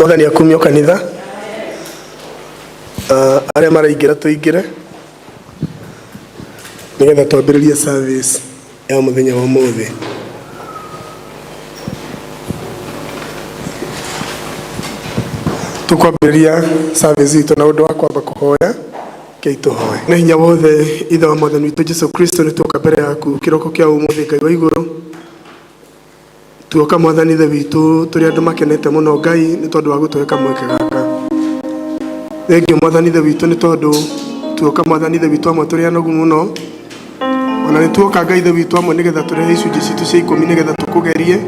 Mwathani akumio kanitha. Arĩa maraingĩra tũingĩre nĩgetha twambĩrĩrie service ya mũthenya wa ũmũthĩ. Tũkwambĩrĩria service itũ na ũndũ wa kwamba kũhoya. Rekei tũhoe. Na hinya wothe Ithe wa Mwathani witũ Jesu Kristo, nĩ tuoka mbere yaku kĩroko kĩa ũmũthĩ, Ngai wa igũrũ. Tuoka Mwathani Ithe witũ tũrĩ andũ makenete mũno Ngai nĩ tondũ wa gũtũhe kamweke gaka. Thengiũ Mwathani Ithe witũ nĩ tondũ tuoka Mwathani Ithe witũ amwe tũrĩ anogu mũno, ona nĩ tuoka Ngai Ithe witũ amwe nĩgetha tũrehe icunjĩ citũ cia ikũmi nĩgetha tũkũgerie.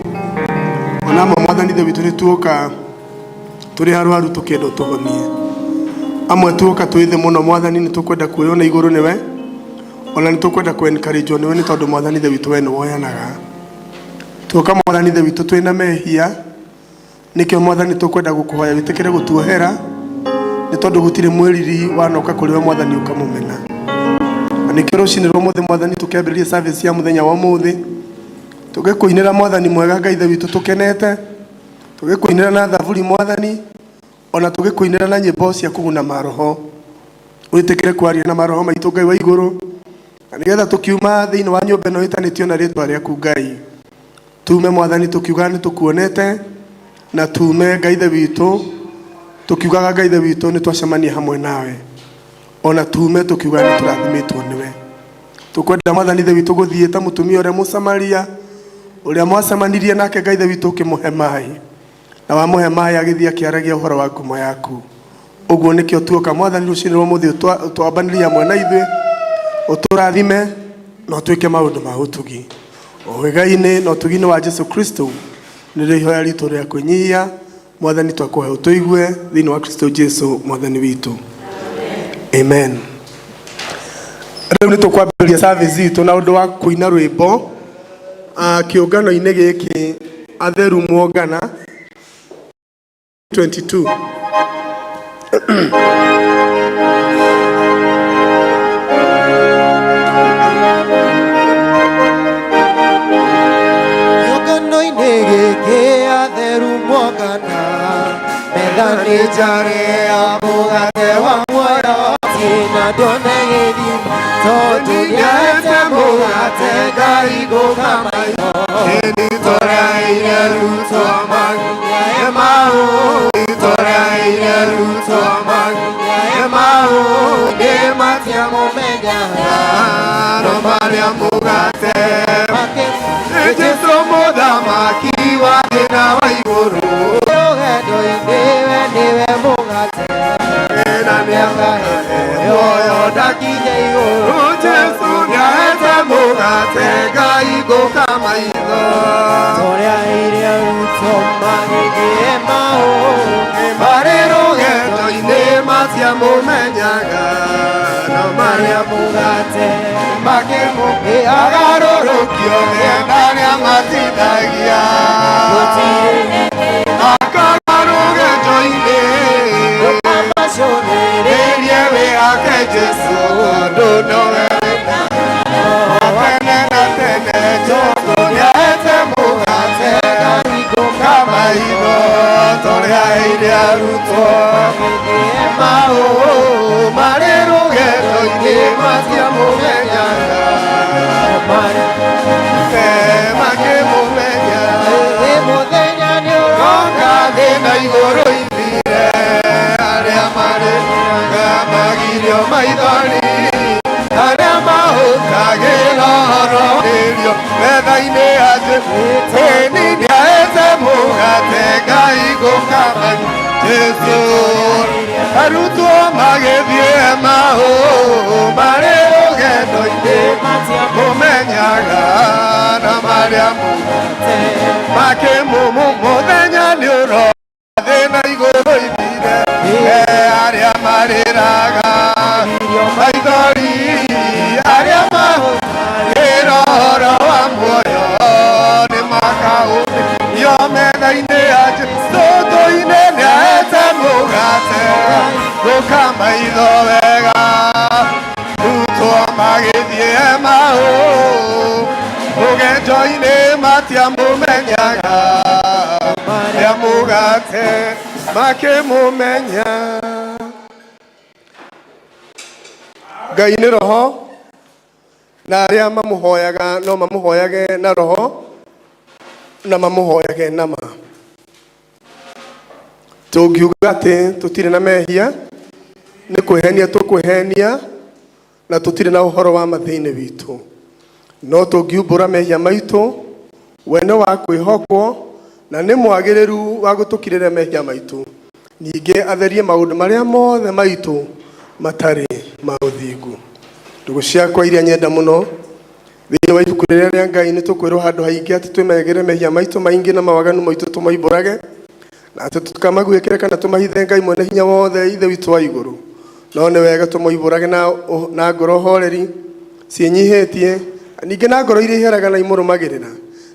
Ona amwe Mwathani Ithe witũ nĩ tuoka tũrĩ arwaru tũkĩenda ũtũhonie. Amwe tuoka twĩ thĩ mũno Mwathani nĩ tũkwenda kuoywo na igũrũ nĩwe, ona nĩ tũkwenda kũ encourage nĩwe nĩ tondũ Mwathani Ithe witũ we nĩ woyanaga. Tuoka Mwathani Ithe witũ twĩna mehia, nĩkĩo Mwathani tũkwenda gũkũhoya wĩtĩkĩre gũtuohera, nĩ tondũ gũtirĩ mwĩriri wanoka kũrĩ we Mwathani ũkamũmena. Na nĩkĩo rũcinĩ rwa ũmũthĩ Mwathani tũkĩambĩrĩria service ya mũthenya wa ũmũthĩ, tũgĩkũinĩra Mwathani mwega Ngai Ithe witũ tũkenete, tũgĩkũinĩra na thaburi Mwathani, ona tũgĩkũinĩra na nyĩmbo cia kũguna maroho. Wĩtĩkĩre kwaria na maroho maitũ Ngai wa igũrũ, na nĩgetha tũkiuma thĩinĩ wa nyũmba ĩno ĩtanĩtio na rĩtwa rĩaku Ngai, tume Mwathani tũkiugaga nĩ tũkuonete, na tume Ngai Ithe witũ tũkiugaga Ngai Ithe witũ nĩ twacemania hamwe nawe, ona tume tũkiugaga nĩ tũrathimĩtwo nĩwe. Tũkwenda Mwathani Ithe witũ gũthiĩ ta mũtumia ũrĩa Mũsamaria ũrĩa mwacemanirie nake Ngai Ithe witũ ũkĩmũhe maĩ, na wamũhe maĩ agĩthiĩ akĩaragia ũhoro wa ngumo yaku. Ũguo nĩkĩo tuoka Mwathani rũcinĩ rwa ũmũthĩ ũtwambanĩrie hamwe na ithuĩ, ũtũrathime na ũtwĩke maũndũ ma ũtugi. Ũwega-inĩ na ũtugi-inĩ wa Jesu Kristo nĩrĩo ihoya ritũ rĩa kwĩnyihia. Mwathani twakũhe ũtũigue thĩinĩ wa Kristo Jesu Mwathani witũ. Amen. Rĩu nĩ tũkwambĩrĩria service itũ na ũndũ wa kũina rwĩmbo kĩũngano-inĩ gĩkĩ atheru mwongana 22. Kĩũngano-inĩ gĩkĩ atheru mwongana, metha nĩ njare ya mũgate wa muoyo, na ndone gĩthima, tondũ nĩahete mũgate Ngai ngũka maitho. Nĩtũraire rutwo nĩtũraire rutwo Nĩ matiamũmenyaga, no marĩa mũgate nĩ Jesu mũthamaki wa thĩ na wa igũrũ, rũgendo-inĩ we nĩwe mũgate, na nĩakahe muoyo ndakinye igũrũ. Jesu nĩahete mũgate Ngai ngũka maitho. Tũrĩaire arutwo magĩthiĩ Emau, Marĩ rũgendo-inĩ matiamũmenyaga, no marĩa mũgate makĩmũ agarũrũkio nĩ arĩa matithagia. Gũtirĩ Akora rũgendo-inĩ macũthĩrĩrie rĩrie wĩhake Jesu tondũ nowe wĩna tene na tene. Jesu nĩahete mũgate ngũka maitho, tũrĩaire arutwo magĩthiĩ Emau, marĩ rũgendo-inĩ matiamũmenyaga, makĩmũmenya. Ĩ mũthenya nĩ Roka thĩ na igũrũ ithire, arĩa marĩ magirio maithori, arĩa mahũtagĩra ũhoro rĩrio metha-inĩ ya Jesũ. Ĩni nĩahete mũgate Ngai ngũka maitho. Jesu arutwo magĩthiĩ Emau, marĩ rũgendo-inĩ mũmenyaga, na marĩa makĩmũmũ mũthenya nĩ ũro thĩ na igũrũ ithire, arĩa marĩraga maithori, arĩa mahũthagĩra ũhoro wa muoyo nĩ makaũmĩrio metha-inĩ ya Jesũ. Tũine nĩahete mũgate gũka maitho wega, arutwo magĩthiĩ Emau, rũgendo-inĩ matiamũmenyaga, rĩa mũgate. Makĩmũmenya. Ngai nĩ roho, na arĩa mamũhoyaga no mamũhoyage na roho na mamũhoyage na ma. Tũngiuga atĩ tũtirĩ na mehia, nĩ kwĩhenia tũkwĩhenia, na tũtirĩ na ũhoro wa ma thĩinĩ witũ. No tũngiumbũra mehia maitũ, we nĩ wa kwĩhokwo na nĩ mwagĩrĩru wa gũtũkirĩra mehia maitũ, ningĩ atherie maũndũ marĩa mothe maitũ matarĩ ma ũthingu. Ndũgũ ciakwa iria nyenda mũno, thĩinĩ wa ibuku rĩrĩa rĩa Ngai nĩ tũkwĩrwo handũ haingĩ atĩ twĩmenyagĩrĩre mehia maitũ maingĩ na mawaganu maitũ, tũmoimbũrage, na atĩ tũtikamaguĩkĩre kana tũmahithe Ngai mwene hinya wothe, Ithe witũ wa igũrũ. No nĩ wega tũmoimbũrage na ngoro horeri ciĩnyihĩtie, ningĩ na ngoro iria iheraga na imũrũmagĩrĩra,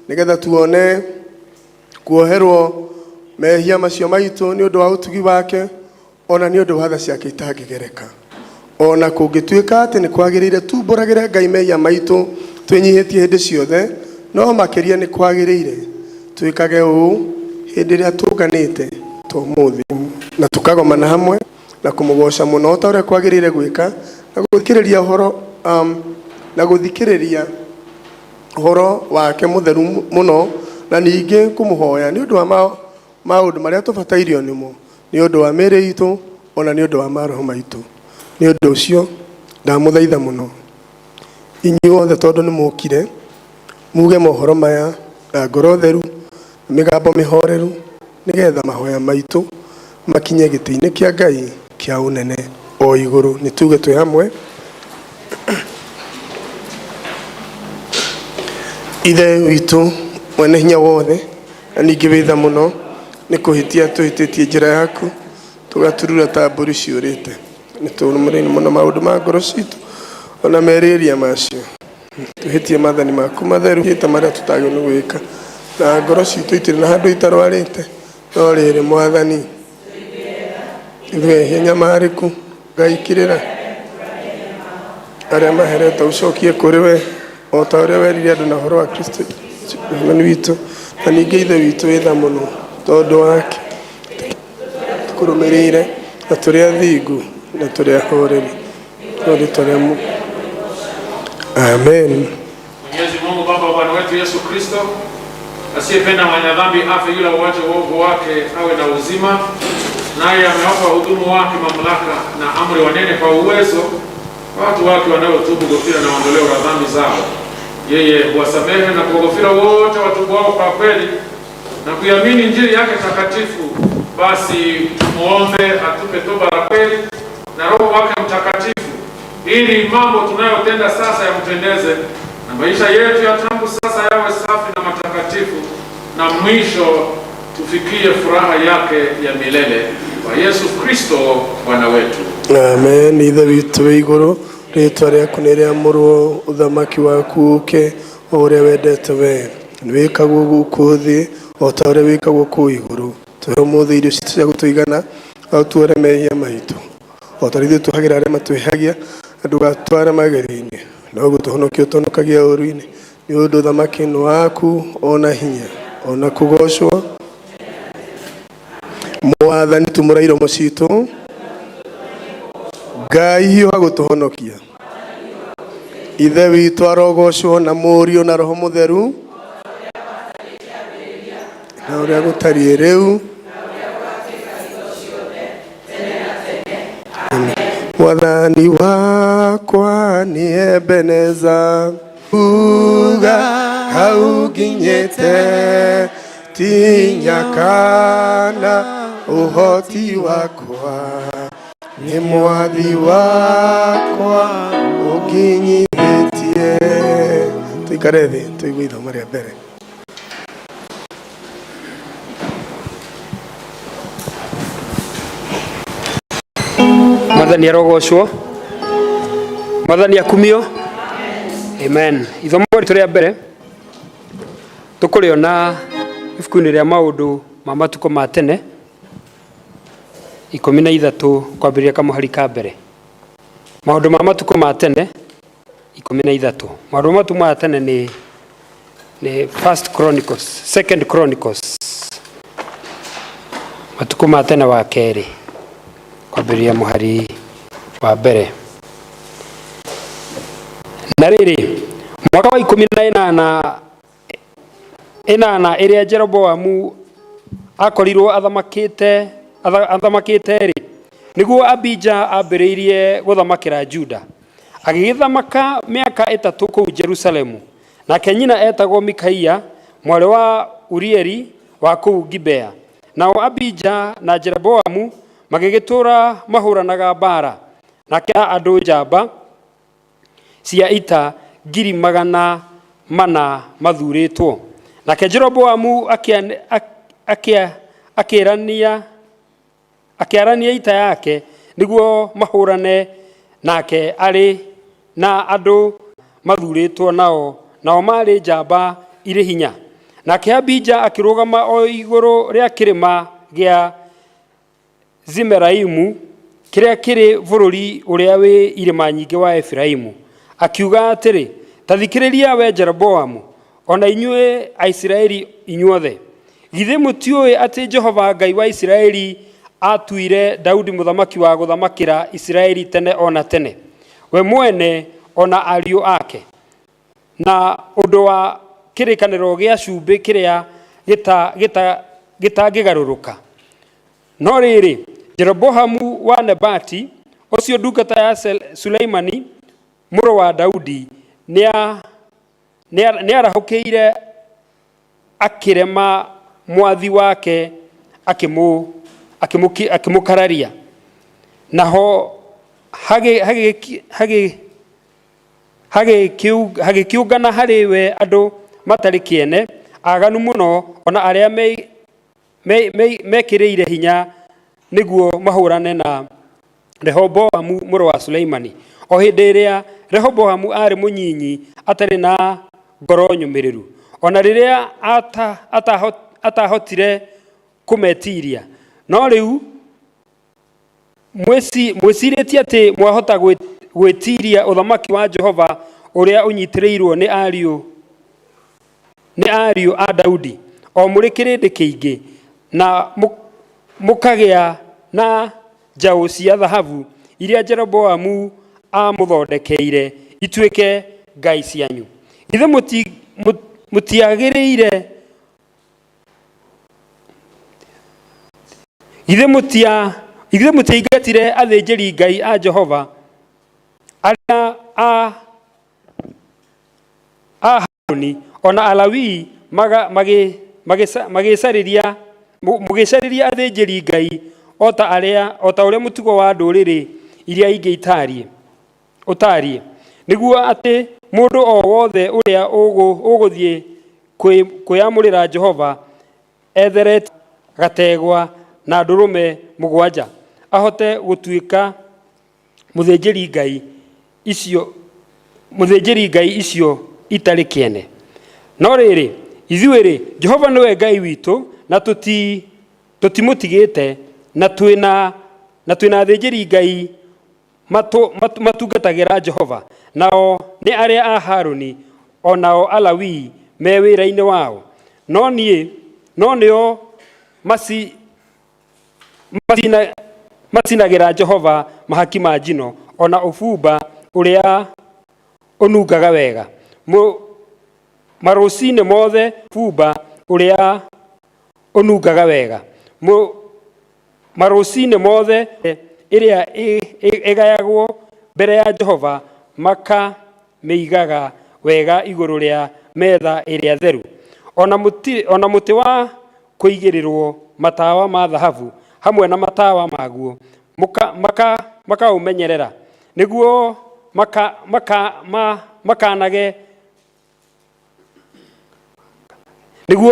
nĩgetha tuone kuoherwo mehia macio maitũ nĩ ũndũ wa ũtugi wake, ona nĩ ũndũ wa tha ciake itangĩgereka. Ona kũngĩtuĩka atĩ nĩ kwagĩrĩire tumbũragĩre Ngai mehia maitũ twĩnyihĩtie hĩndĩ ciothe, no makĩria nĩ kwagĩrĩire twĩkage ũũ hĩndĩ ĩrĩa tũnganĩte ta ũmũthĩ, na tũkagomana hamwe na kũmũgoca mũno ta ũrĩa kwagĩrĩire gwĩka, na gũthikĩrĩria ũhoro na gũthikĩrĩria ũhoro wake mũtheru mũno, na ningĩ kũmũhoya nĩ ũndũ wa maũndũ marĩa tũbatairio nĩmo, nĩ ũndũ wa mĩĩrĩ itũ, ona nĩ ũndũ wa maroho maitũ. Nĩ ũndũ ũcio ndamũthaitha mũno inyuothe, tondũ nĩ mũkire, muge mohoro maya na ngoro theru, mĩgambo mĩhoreru, nĩgetha mahoya maitũ makinye gĩtĩ-inĩ kĩa Ngai kĩa ũnene o igũrũ. Nĩ tuge twĩ hamwe. Ithe witũ mwene hinya wothe na ningĩ wĩ tha mũno, nĩ kũhĩtia tũhĩtĩtie njĩra yaku, tũgaturura ta mbũri ciũrĩte. Nĩ tũrũmĩrĩire mũno maũndũ ma ngoro citũ ona merĩria macio, tũhĩtie maathani maku matheru, hĩte marĩa tũtagĩrĩirwo nĩ gwĩka, na ngoro citũ itirĩ na handũ itarwarĩte. No rĩrĩ, Mwathani, ithuĩ ehia nyamarĩku, Ngai kĩrĩra arĩa maherete ũcokie kũrĩ we, o ta ũrĩa werire andũ na ũhoro wa Kristo Mwathani witũ. Na ningĩ Ithe witũ wĩ tha mũno, tondũ wake tũkũrũmĩrĩire, na tũrĩ athingu na tũrĩ ahoreri no rĩtwa rĩa Amen. Mwenyezi Mungu Baba wa Bwana wetu Yesu Kristo, asiyependa mwenye dhambi afe, ila uache uovu wake awe na uzima, naye amewapa wahudumu wake mamlaka na amri wanene kwa uwezo watu wake wanaotubu ghufira na ondoleo la dhambi zao. Yeye huwasamehe na kuwaghufira wote watubuao kwa kweli na kuiamini Injili yake takatifu. Basi tumuombe atupe toba la kweli na Roho wake Mtakatifu, ili mambo tunayotenda sasa yampendeze na maisha yetu ya tangu sasa yawe safi na matakatifu, na mwisho tufikie furaha yake ya milele kwa Yesu Kristo Bwana wetu. Amen. Ithe witũ wĩ igũrũ, rĩtwa rĩaku nĩ rĩamũrwo, ũthamaki waku ũke, o ũrĩa wendete we nĩ wĩkagwo gũkũ thĩ o ta ũrĩa wĩkagwo kũu igũrũ. Tũhe ũmũthĩ irio citũ cia gũtũigana, na ũtuohere mehia maitũ o ta ũrĩa ithuĩ tuohagĩra arĩa matwĩhagia, na ndũgatware magerio-inĩ, no gũtũhonokia ũtũhonokagia ũũru-inĩ, nĩ ũndũ ũthamaki nĩ waku, ona hinya, ona kũgocwo. Mwathani, tumũra iromo citũ. Ngai, hiũha gũtũhonokia. Ithe witũ arogocwo, na Mũriũ, na Roho Mũtheru, na ũrĩa gũtariĩ rĩu. Amen. Mwathani wakwa nĩ Ebeneza, uga hau nginyĩte tinyakana ũhoti wakwa, nĩ mwathi wakwa ũnginyithĩtie. Tũikare thĩ tũigue ithomo rĩa mbere. Mwathani arogocwo, Mwathani akumio. Amen. Ithomo ritũ rĩa mbere tũkũrĩona ibuku-inĩ rĩa Maũndũ ma Matukũ ma Tene 13, kwambĩrĩria kamũhari ka mbere. Maũndũ ma Matukũ ma Tene 13. Maũndũ ma Matukũ ma Tene nĩ First Chronicles, Second Chronicles. Matukũ ma tene wa kerĩ, kwambĩrĩria mũhari wa mbere. Na rĩrĩ, mwaka wa 18 ĩrĩa Jeroboamu akorirwo athamakĩte-rĩ, nĩguo Abija ambĩrĩirie gũthamakĩra Juda. Agĩgĩthamaka mĩaka 3 kũu Jerusalemu. Nake nyina etagwo Mikaia, mwarĩ wa Urieli wa kũu Gibea. Nao Abija na Jeroboamu magĩgĩtũũra mahũranaga mbaara. Nake andũ njamba cia ita 400,000 mathurĩtwo. Nake Jeroboamu akĩarania ita yake nĩguo mahũrane nake arĩ na andũ mathurĩtwo nao marĩ njamba irĩ hinya. Nake Abija akĩrũgama o igũrũ rĩa kĩrĩma gĩa Zimeraimu kĩrĩa kĩrĩ bũrũri ũrĩa wĩ irĩma nyingĩ wa Efiraimu, akiuga atĩrĩ, ta thikĩrĩria we Jeroboamu, o na inyuĩ Aisiraeli inyuothe. Githĩ mũtiũĩ atĩ Jehova Ngai wa Isiraeli atuire Daudi mũthamaki wa gũthamakĩra Isiraeli tene o na tene, we mwene o na ariũ ake, na ũndũ wa kĩrĩkanĩro gĩa cumbĩ kĩrĩa gĩtangĩgarũrũka. No rĩrĩ, Jeroboamu wa Nebati, ũcio ndungata ya Suleimani mũrũ wa Daudi, nĩarahũkĩire akĩrema mwathi wake akĩmũkararia. Naho hagĩkĩũngana harĩ we andũ matarĩ kĩene, aganu mũno, ona arĩa mekĩrĩire hinya nĩguo mahũrane na Rehoboamu mũrũ wa Suleimani. O hĩndĩ ĩrĩa Rehoboamu aarĩ mũnyinyi atarĩ na ngoro nyũmĩrĩru, ona rĩrĩa atahotire kũmetiria. No rĩu mwĩcirĩtie atĩ mwahota gwĩtiria ũthamaki wa Jehova ũrĩa ũnyitĩrĩirwo nĩ ariũ a Daudi, o mũrĩ kĩrĩndĩ kĩingĩ, na mũkagĩa na njaũ cia thahabu iria Jeroboamu amũthondekeire ituĩke ngai cianyu. Githĩ mũtiagĩrĩire githĩ mũtiaingatire athĩnjĩri Ngai a Jehova arĩa a Harũni ona Alawii mũgĩcarĩria athĩnjĩri Ngai o ta ũrĩa mũtugo wa ndũrĩrĩ iria ingĩ ũtariĩ, nĩguo atĩ mũndũ o wothe ũrĩa ũgũthiĩ kwĩyamũrĩra Jehova etherete gategwa na ndũrũme 7 ahote gũtuĩka mũthĩnjĩri Ngai icio itarĩ kĩene. No rĩrĩ, ithuĩ-rĩ, Jehova nĩwe Ngai witũ, na tũtimũtigĩte, na twĩna athĩnjĩri Ngai matungatagĩra Jehova, nao nĩ arĩa a Harũni o nao Alawii me wĩra-inĩ wao. No nĩo macinagĩra Jehova mahaki ma njino o na ũbumba ũrĩa ũnungaga wega. Marũcinĩ mothe bumba ũrĩa ũnungaga wega. Marũcinĩ mothe ĩrĩa ĩgayagwo mbere ya Jehova makamĩigaga wega igũrũ rĩa metha ĩrĩa theru. Ona mũtĩ wa kũigĩrĩrwo matawa ma thahabu hamwe na matawa maguo makaũmenyerera nĩguo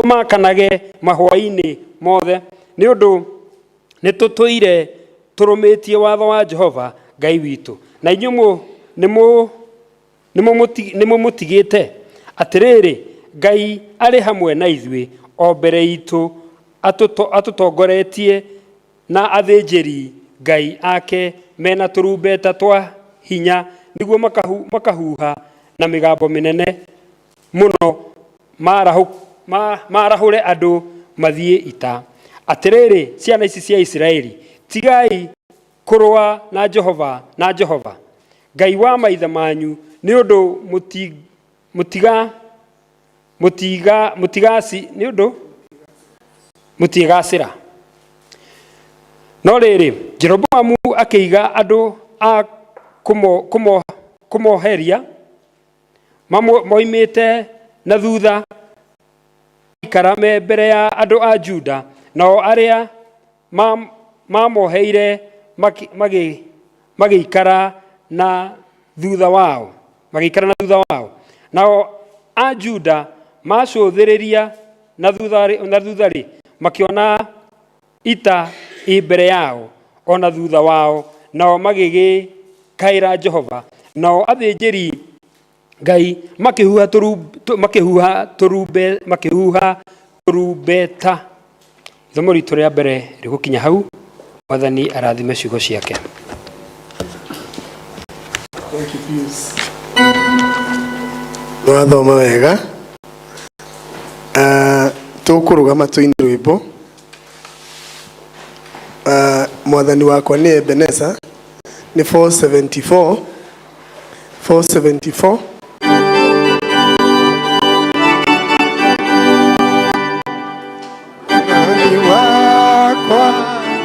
makanage mahwaĩ-inĩ mothe, nĩ ũndũ nĩtũtũire tũrũmĩtie watho wa Jehova Ngai witũ, na inyuĩ nĩmũmũtigĩte. Atĩrĩrĩ, Ngai arĩ hamwe na ithuĩ o mbere itũ atũtongoretie na athĩnjĩri Ngai ake mena tũrumbeta twa hinya nĩguo makahuha na mĩgambo mĩnene mũno marahũre andũ mathiĩ ita. Atĩrĩrĩ, ciana ici cia Isiraeli, tigai kũrũa na Jehova na Jehova Ngai wa maithe manyu, nĩ ũndũ mũtiga mũtiga mũtigaci nĩ ũndũ mũtigacĩra. No rĩrĩ, Jeroboamu akĩiga andũ a kũmoheria moimĩte na thutha ikara me mbere ya andũ a Juda, nao arĩa mamoheire magĩikara na thutha wao, magĩikara na thutha wao. Nao a Juda macũthĩrĩria na thutha-rĩ, makĩona ita ĩ mbere yao ona thutha wao, nao magĩgĩkaĩra Jehova. Nao athĩnjĩri Ngai makĩhuha makĩhuha tũrumbeta. Ithomo ritũ rĩa mbere rĩgũkinya hau. Mwathani arathime ciugo ciake. Thank you, Pius. Nĩwathoma wega. Tũkũrũgama tũine rwĩmbo. Mwathani wakwa nĩ Ebeneza nĩ 474 474. Mwathani wakwa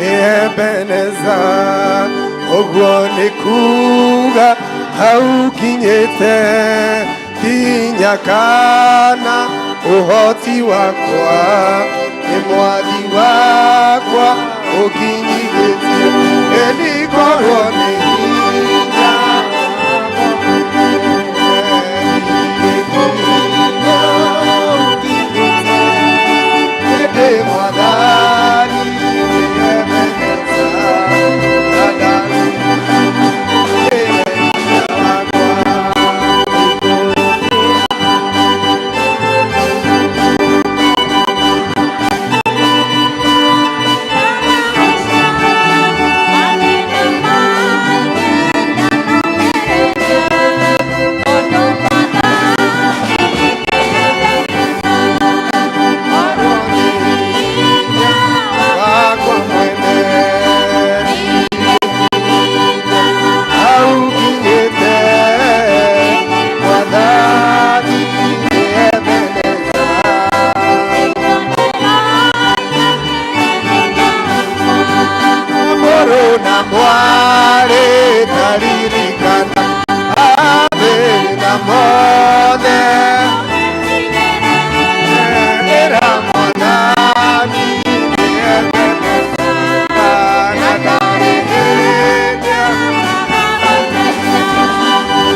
nĩ Ebeneza, ũguo nĩ kuga hau kinyĩte kinya kana ũhoti wakwa nĩ mwathi wakwa ũkinyithĩtie ĩnikorwo nĩ hinya. Ĩndĩ mwathani nĩ Ebeneza, na ndarĩ nĩwe hinya wakwa. Wakwa mwene hau kinyĩte mwathani nĩ Ebeneza. Mũrũ na mwarĩ taririkana mathĩna mothe ĩra mwathani nĩ Ebeneza na ndarĩ hĩndĩ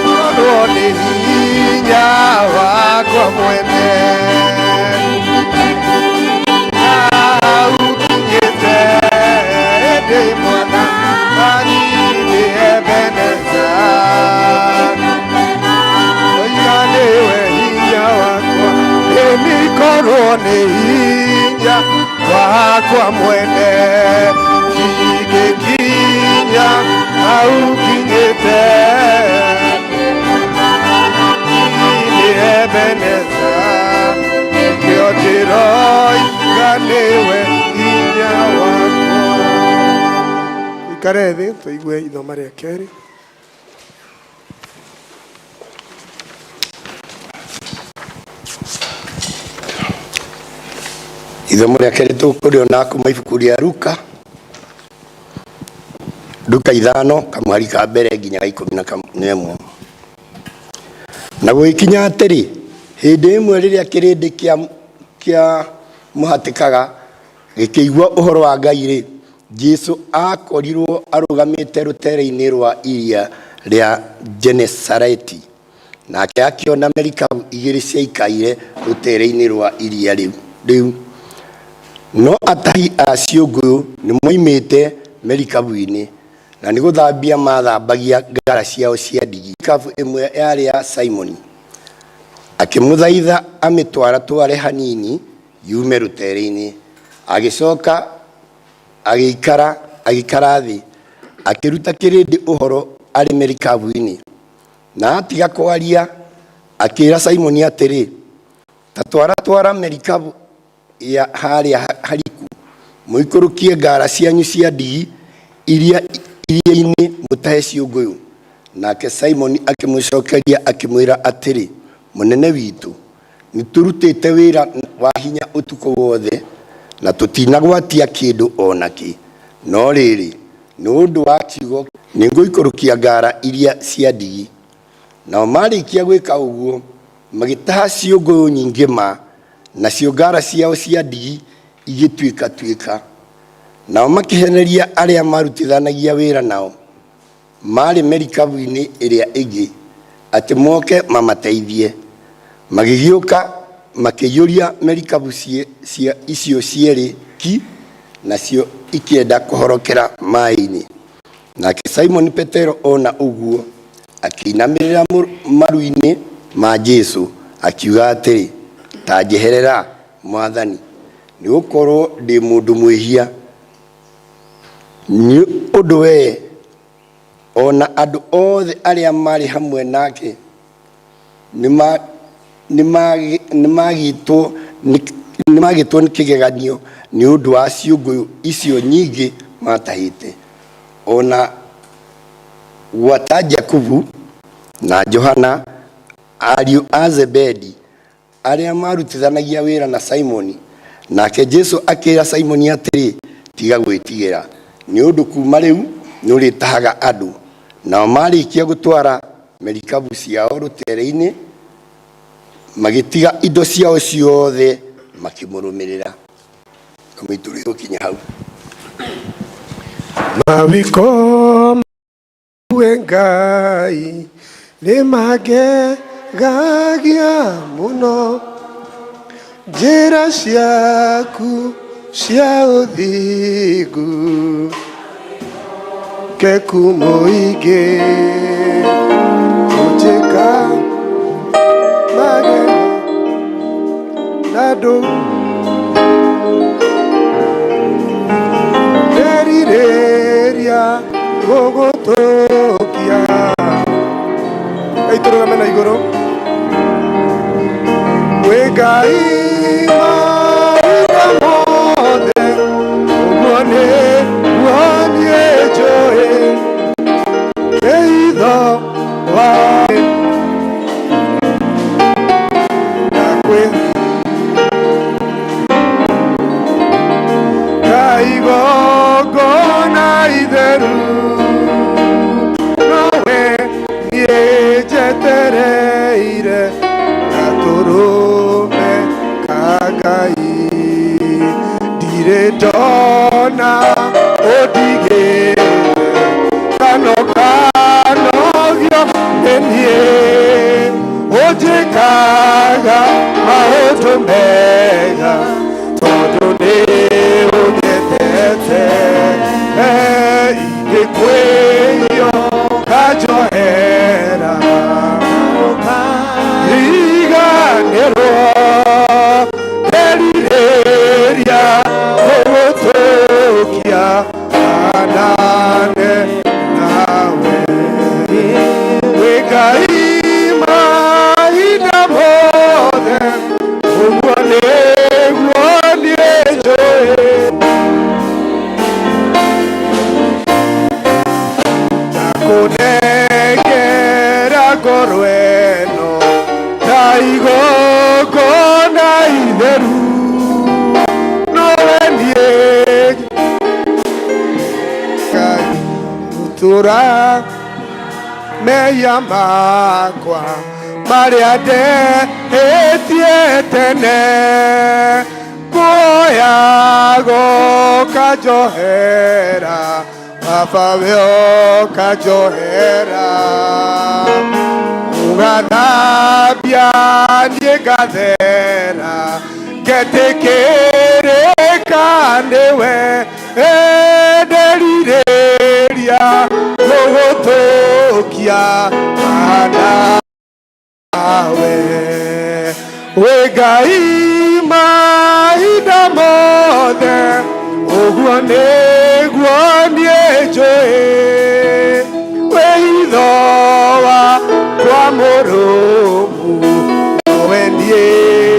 korwo nĩ hinya wakwa mwene hau kinyĩte ĩndĩ mwathani nĩ Ebeneza oiga nĩwe hinya wakwa ĩnikorwo nĩ hinya wakwa mwene ndingĩkinya hau kinyĩte nĩ Ebeneza nĩkĩo ndĩroiga nĩwe hinya wakwa. Ikare thĩ tũigue ithoma rĩa kerĩ. Ithomo rĩa kerĩ tũkũrĩona kuma ibuku rĩa Luka, Luka 5 kamwari ka mbere nginya ga 11. Na gũgĩkinya atĩrĩ, hĩndĩ ĩmwe rĩrĩa kĩrĩndĩ kĩa mũhatĩkaga gĩkĩigua ũhoro wa Ngai rĩ, Jesũ akorirwo arũgamĩte rũtere-inĩ rwa iria rĩa Genesareti. Nake akĩona merikabu igĩrĩ ciaikaire rũtere-inĩ rwa iria rĩu. No atahi a ciũngũyũ nĩmoimĩte merikabu-inĩ, na nĩ gũthambia maathambagia ngara ciao cia ndigi. Merikabu ĩmwe yarĩ ya Simoni, akĩmũthaitha amĩtwaratware hanini yume rũtere-inĩ. Agĩcoka agĩikara thĩ, akĩruta kĩrĩndĩ ũhoro arĩ merikabu-inĩ. Na atiga kwaria, akĩĩra Simoni atĩrĩ, ta twaratwara merikabu ya harĩa hariku, Mũikũrũkie ngara cianyu cia ndigi iria iria-inĩ mũtahe ciũngũyũ. Nake Simoni akĩmũcokeria akĩmwĩra atĩrĩ, Mũnene witũ, nĩtũrutĩte wĩra wa hinya ũtukũ wothe na tũtinagwatia kĩndũ o nakĩ, no rĩrĩ, nĩ ũndũ wa kiugo nĩngũikũrũkia ngara iria cia ndigi. Nao marĩkia gwĩka ũguo, magĩtaha ciũngũyũ nyingĩ ma, nacio ngara ciao cia ndigi igĩtuĩkatuĩka. Nao makĩheneria arĩa marutithanagia wĩra nao marĩ merikabu-inĩ ĩrĩa ĩngĩ atĩ moke mamateithie. Magĩgĩũka makĩiyũria merikabu icio cierĩ ki, nacio ikĩenda kũhorokera maĩ-inĩ. Nake Simoni Petero ona ũguo akĩinamĩrĩra maru-inĩ ma Jesũ akiuga atĩrĩ, ta njeherera, Mwathani, nĩ gũkorwo ndĩ mũndũ mwĩhia. Nĩ ũndũ we ona andũ othe arĩa marĩ hamwe nake nĩmagĩtwo nĩ kĩgeganio nĩ ũndũ wa ciũngũyũ icio nyingĩ matahĩte. Ona gwata Jakubu na Johana ariũ a Zebedi arĩa marutithanagia wĩra na Simoni. Nake Jesu akĩra Simoni atĩrĩ, tiga gwĩtigĩra, nĩ ũndũ kuma rĩu nĩũrĩtahaga andũ. Nao marĩkia gũtwara merikabu ciao rũtere-inĩ, magĩtiga indo ciao ciothe makĩmũrũmĩrĩra. Kamũitũ gũkinya hau. Mawiko we Ngai nĩmangegagia mũno, njĩra ciaku cia ũthingu keku mũingĩ ũnjĩka magego na ndũ nderirĩria gũgũtũkia. Aitũrũgame na igũrũ wĩ Ngai mahinda mothe, ũguo nĩguo niĩ njũĩ wĩitho wa na kwĩ kaigongona itheru, nowe niĩ njetereire gatũrũme ka Ngai, ndirĩ ndona ũndigĩte kano kanogio nĩ niĩ, ũnjĩkaga maũndũ mega tondũ nĩ ũnyendete. Ingĩkwĩhio kanjohera, riganĩrwo nderirĩria gũgũtũkia anane nawe. Wĩ Ngai mahinda mothe, ũguo nĩguo niĩ njũĩ. Ndakũnengera ngoro ĩno ta igongona itheru, nowe niĩ Ngai gũtũra mehia makwa marĩa ndehĩtie tene, kuoyago kanjohera, Baba we ũkanjohera, ũgathambia niĩ ngathera, ngetĩkĩrĩka nĩwe, nderirĩria gũgũtũkia nawe. Wĩ Ngai mahinda mothe, ũguo nĩguo niĩ njũĩ, wĩitho wakwa mũrũmu nowe niĩ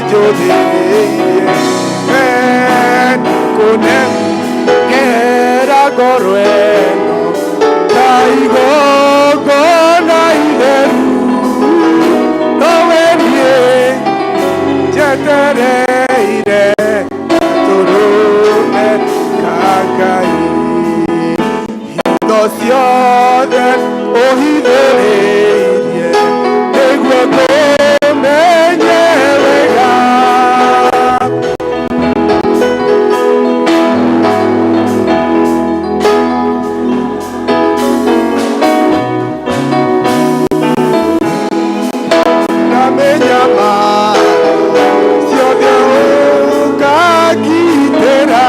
njũthĩrĩirie. Kũne ngoro ĩno ta igongona itheru nowe niĩ njetereire gatũrũme ka Ngai hingo ciothe ũhithĩrĩirie nĩguo ngũmenye wega. Ndamenya maro ciothe ũkangitĩra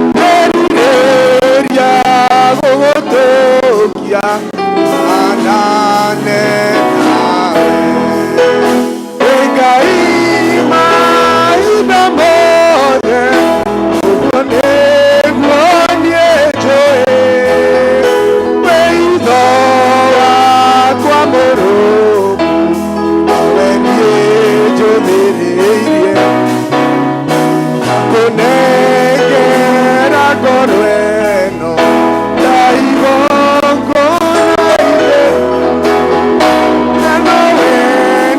nderirĩria gũgũtũkia manane nawe. Wĩ Ngai mahinda mothe ũguo nĩguo niĩ njũĩ wĩitho wakwa mũrũmu nowe niĩ njũthĩrĩirie kũnengera ngoro ĩno ta igongona itheru na nowe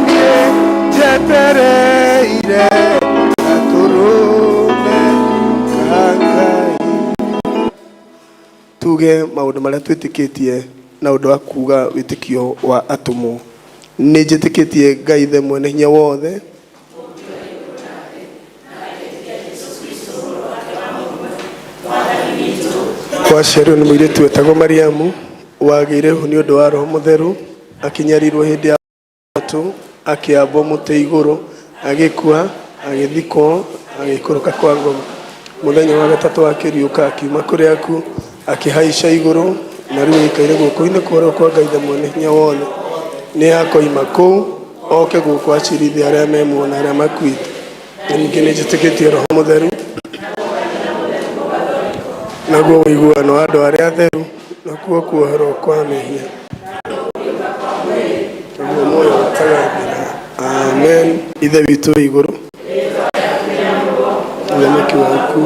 niĩ njetereire gatũrũme ka Ngai. Tuge maũndũ marĩa twĩtĩkĩtie na ũndũ wa kuga wĩtĩkio wa atũmwo. Nĩ njĩtĩkĩtie Ngai Ithe mwene hinya wothe waciarirwo nĩ mũirĩtu wetagwo Mariamu wagĩire ihu nĩ ũndũ wa Roho Mũtheru akĩnyarirwo hĩndĩ ya tũ akĩambwo mũtĩ igũrũ agĩkua agĩthikwo agĩikũrũka kwa ngoma mũthenya wa gatatũ akĩriũka akiuma kũrĩ akuũ akĩhaica igũrũ na rĩu aikaire guoko-inĩ kwa ũrĩo kwa Ngai Ithe mwene hinya wothe. Nĩ akoima kũu oke gũkũ acirithie arĩa me muoyo na arĩa makuĩte. Na ningĩ nĩ njĩtĩkĩtie Roho Mũtheru naguo ũiguano wa andũ arĩa atheru nakuo kuoherwo kwa mehia naguo muoyo ũtagathira. Amen. Ithe witũ wĩ igũrũ, ũthamaki waku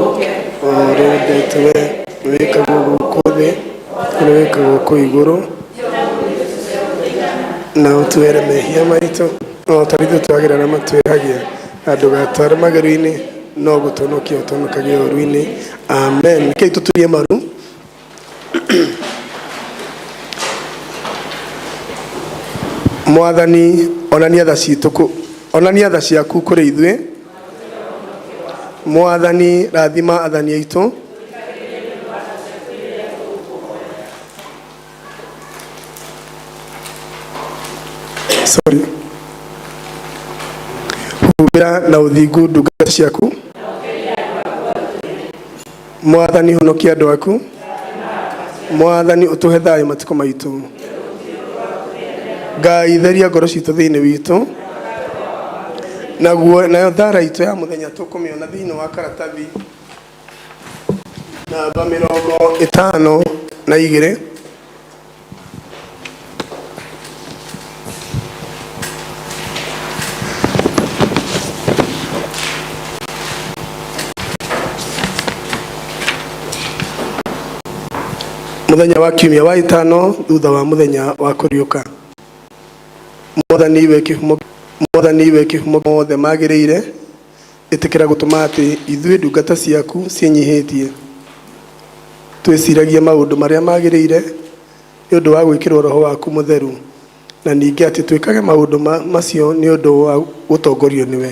o ũrĩa wendete we wĩkagwo gũkũ thĩ ũrĩa wĩkagwo kũu igũrũ. Na ũtuhere mehia maitũ o ta ithuĩ twagĩra arĩa matwĩhagia, na ndũgatware magerio-inĩ no gũtũhonokia ũtũhonokagie ũũru-inĩ. Amen. Rekei tũturie maru. Mwathani onania tha citũ onania tha ciaku kũrĩ ithuĩ. Mwathani rathima athani aitũ. Sorry. Humbĩra na ũthingu ndungata ciaku. Mwathani honokia andũ aku. Mwathani ũtũhe thayũ matukũ maitũ. Ngai theria ngoro citũ thĩinĩ witũ. Naguo nayo thara itũ ya mũthenya tũkũmĩona thĩinĩ wa karatathi namba 52. Mũthenya wa kiumia wa ĩtano thutha wa mũthenya wa kũriũka. Mwathani we kĩhumo, Mwathani we kĩhumo mothe magĩrĩire, ĩtĩkĩra gũtũma atĩ ithuĩ ndungata ciaku ciĩnyihĩtie twĩciragie maũndũ marĩa magĩrĩire nĩ ũndũ wa gwĩkĩrwo Roho waku Mũtheru, na ningĩ atĩ twĩkage maũndũ macio nĩ ũndũ wa gũtongorio nĩwe,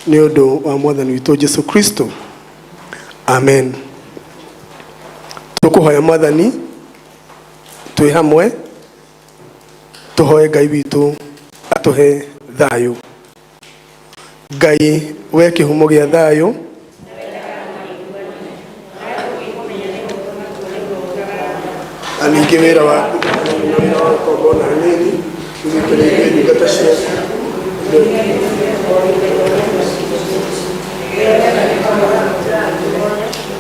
nĩ ũndũ wa Mwathani witũ Jesu Kristo. Amen. Tũkũhoya Mwathani twĩ hamwe, tũhoe Ngai witũ atũhe thayũ. Ngai we kĩhumo gĩa thayũ, na ningĩ wĩra waku na wĩra wa ũkombo na nini ũgĩkĩrĩ ithuĩ ndungata ciaku.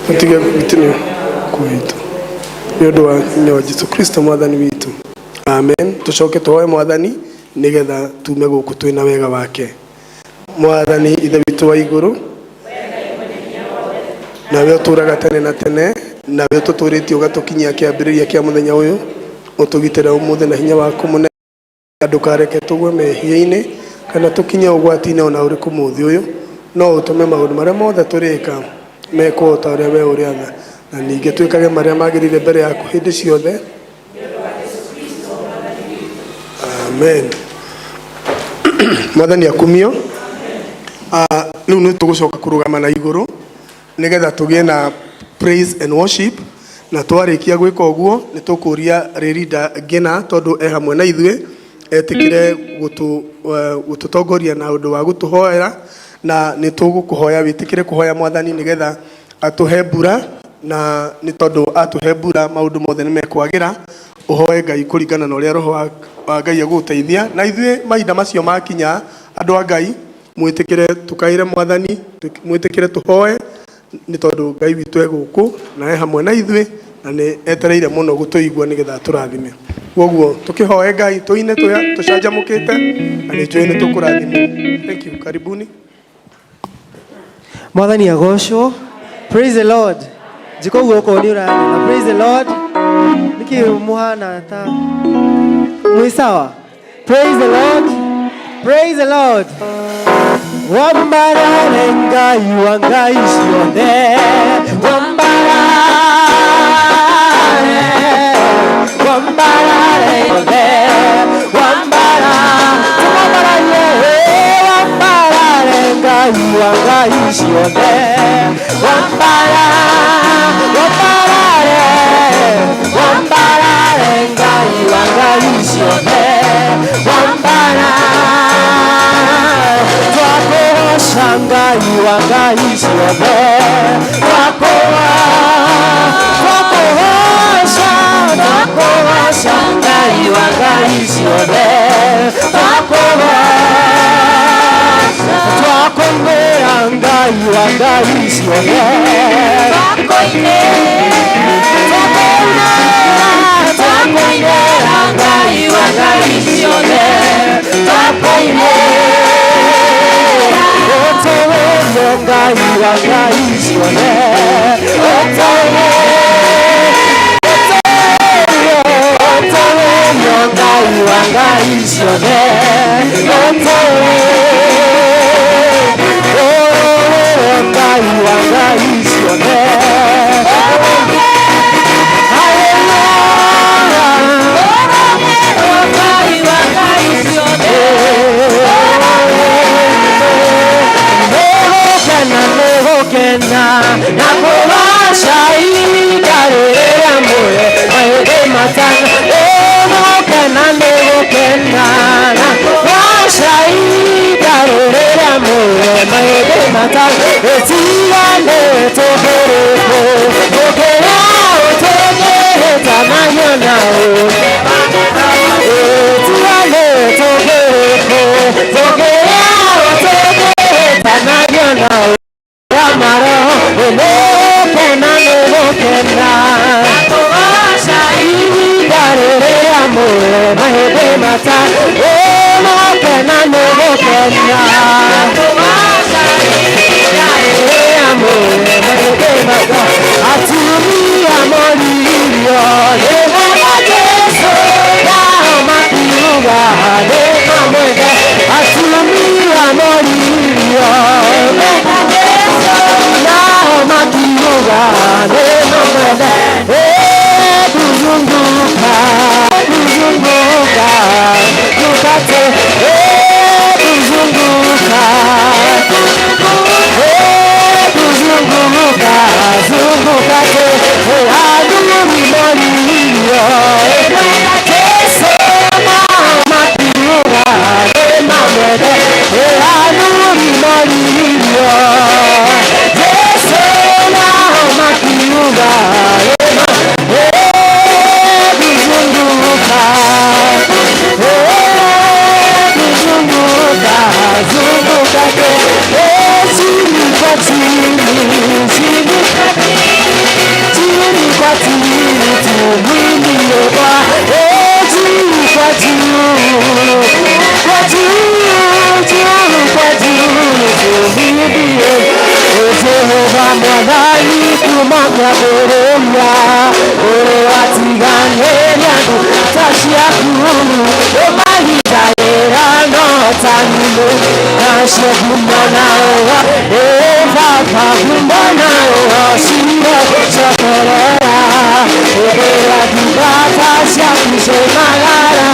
Tũtige gũtinio kwitũ nĩ ũndũ wa hinya wa Jesu Kristo Mwathani witũ. Amen. Tũcoke tũhoe Mwathani nĩgetha tume gũkũ twĩna wega wake. Mwathani Ithe witũ wa igũrũ, nawe ũtũũraga tene na tene, Nawe ũtũtũrĩtie ũgatũkinyia kĩambĩrĩria kĩa mũthenya ũyũ, ũtũgitĩre ũmũthĩ na hinya waku mũnene, ndũkareke tũgwe mehia-inĩ kana tũkinye ũgwati-inĩ ona ũrĩkũ mũthĩ ũyũ, no ũtũme maũndũ marĩa mothe tũrĩka mekwo o ta ũrĩa we ũrĩatha, na ningĩ twĩkage marĩa magĩrĩire mbere yaku hĩndĩ ciothe. Amen. Mwathani akumio. Rĩu nĩ tũgũcoka kũrũgama na igũrũ nĩgetha tũgĩe na praise and worship, na twarĩkia gwĩka ũguo nĩ tũkũria Rĩrinda Ngĩna, tondũ e hamwe na ithuĩ, etĩkĩre gũtũtongoria na ũndũ wa gũtũhoera, na nĩ tũgũkũhoya wĩtĩkĩre kũhoya Mwathani nĩgetha atũhe mbura, na nĩ tondũ atũhe mbura maũndũ mothe nĩ mekwagĩra. Ũhoe Ngai kũringana na ũrĩa Roho wa Ngai egũgũteithia, na ithuĩ mahinda macio makinya, andũ a Ngai, mwĩtĩkĩre tũkaĩre Mwathani, mwĩtĩkĩre tũhoe, nĩ tondũ Ngai witũ e gũkũ na e hamwe na ithuĩ, na nĩ etereire mũno gũtũigua nĩgetha atũrathime. Koguo tũkĩhoe Ngai, tũine tũcanjamũkĩte, na nĩ njũĩ nĩ tũkũrathimwo. Thank you. Karibuni. Mwathani agocwo. Praise the Lord. Njĩka ũguo okorwo nĩ ũranyona. Praise the Lord. Nĩkĩ mũhana ta mwĩ sawa? Praise the Lord. Praise the Lord. Wambarare Ngai wa ngai ciothe. Wambarare. Wambarare yothe. Wambara. Tumwambararie. Wambarare Ngai wa ngai ciothe. Wambara. Wambarare. Wambarare Ngai wa ngai ciothe. Wambara. Twakũgoca Ngai wa ngai ciothe. Twakũgoca, twakũgoca Ngai wa ngai ciothe. Twakũgoca, twakũinĩra Ngai wa ngai ciothe. Twakũinĩra, twakũinĩra Ngai wa ngai ciothe. Twakũinĩra, ũtũũrio Ngai wa ngai ciothe. Ũtũũrio, ũtũũrio Ngai wa ngai ciothe. Ũtũũrio Ngai wa ngai ciothe. Hallelujah. Ngai wa ngai ciothe. Nĩgũkena, nĩgũkena na kũgoca ihinda rĩrĩa muoyo mahĩndĩ matana. Nĩgũkena, nĩgũkena na kũgoca ihinda rĩrĩa muoyo mahĩndĩ matana. Ĩtigane tũkĩrĩkũ gũkĩra ũtũngĩhĩtanagia nao. Ĩtigane tũkĩrĩkũ gũkĩra ũtũngĩhĩtanagia nao. Maroho nĩgũkena, nĩgũkena Kũgoca ihinda rĩrĩa muoyo mahĩndĩ matana. Nĩgũkena, nĩgũkena kũgoca ihinda rĩrĩa muoyo mahĩndĩ matana. Atumia moririo nĩmwenda Jesũ, nao makiuga nĩmamwenda. Atumia moririo nĩmwenda Jesũ, nao makiuga nĩmamwenda. Kuzunguka, kuzunguka, tukate, kuzunguka, kuzunguka, zunguka te, adui moririo Jesu, nao makiuga nĩmamwende. Adui moririo Jesu, nao makiuga kuzunguka, kuzunguka, zunguka te, chini kwa chini, chini chini kwa chini, tumwimbie Bwana, juu kwa juu, kwa juu, juu kwa juu, tumwimbie Jehova Mwadhani. Kuma kĩambĩrĩria ũrĩ watiganĩria ndungata ciaku ũmahitagĩra no ta nyimũ nacio ngumo na ũgo ĩ baba ngumo na ũgocire cokerera hĩndĩ ĩrĩa ndungata ciaku ciaumagara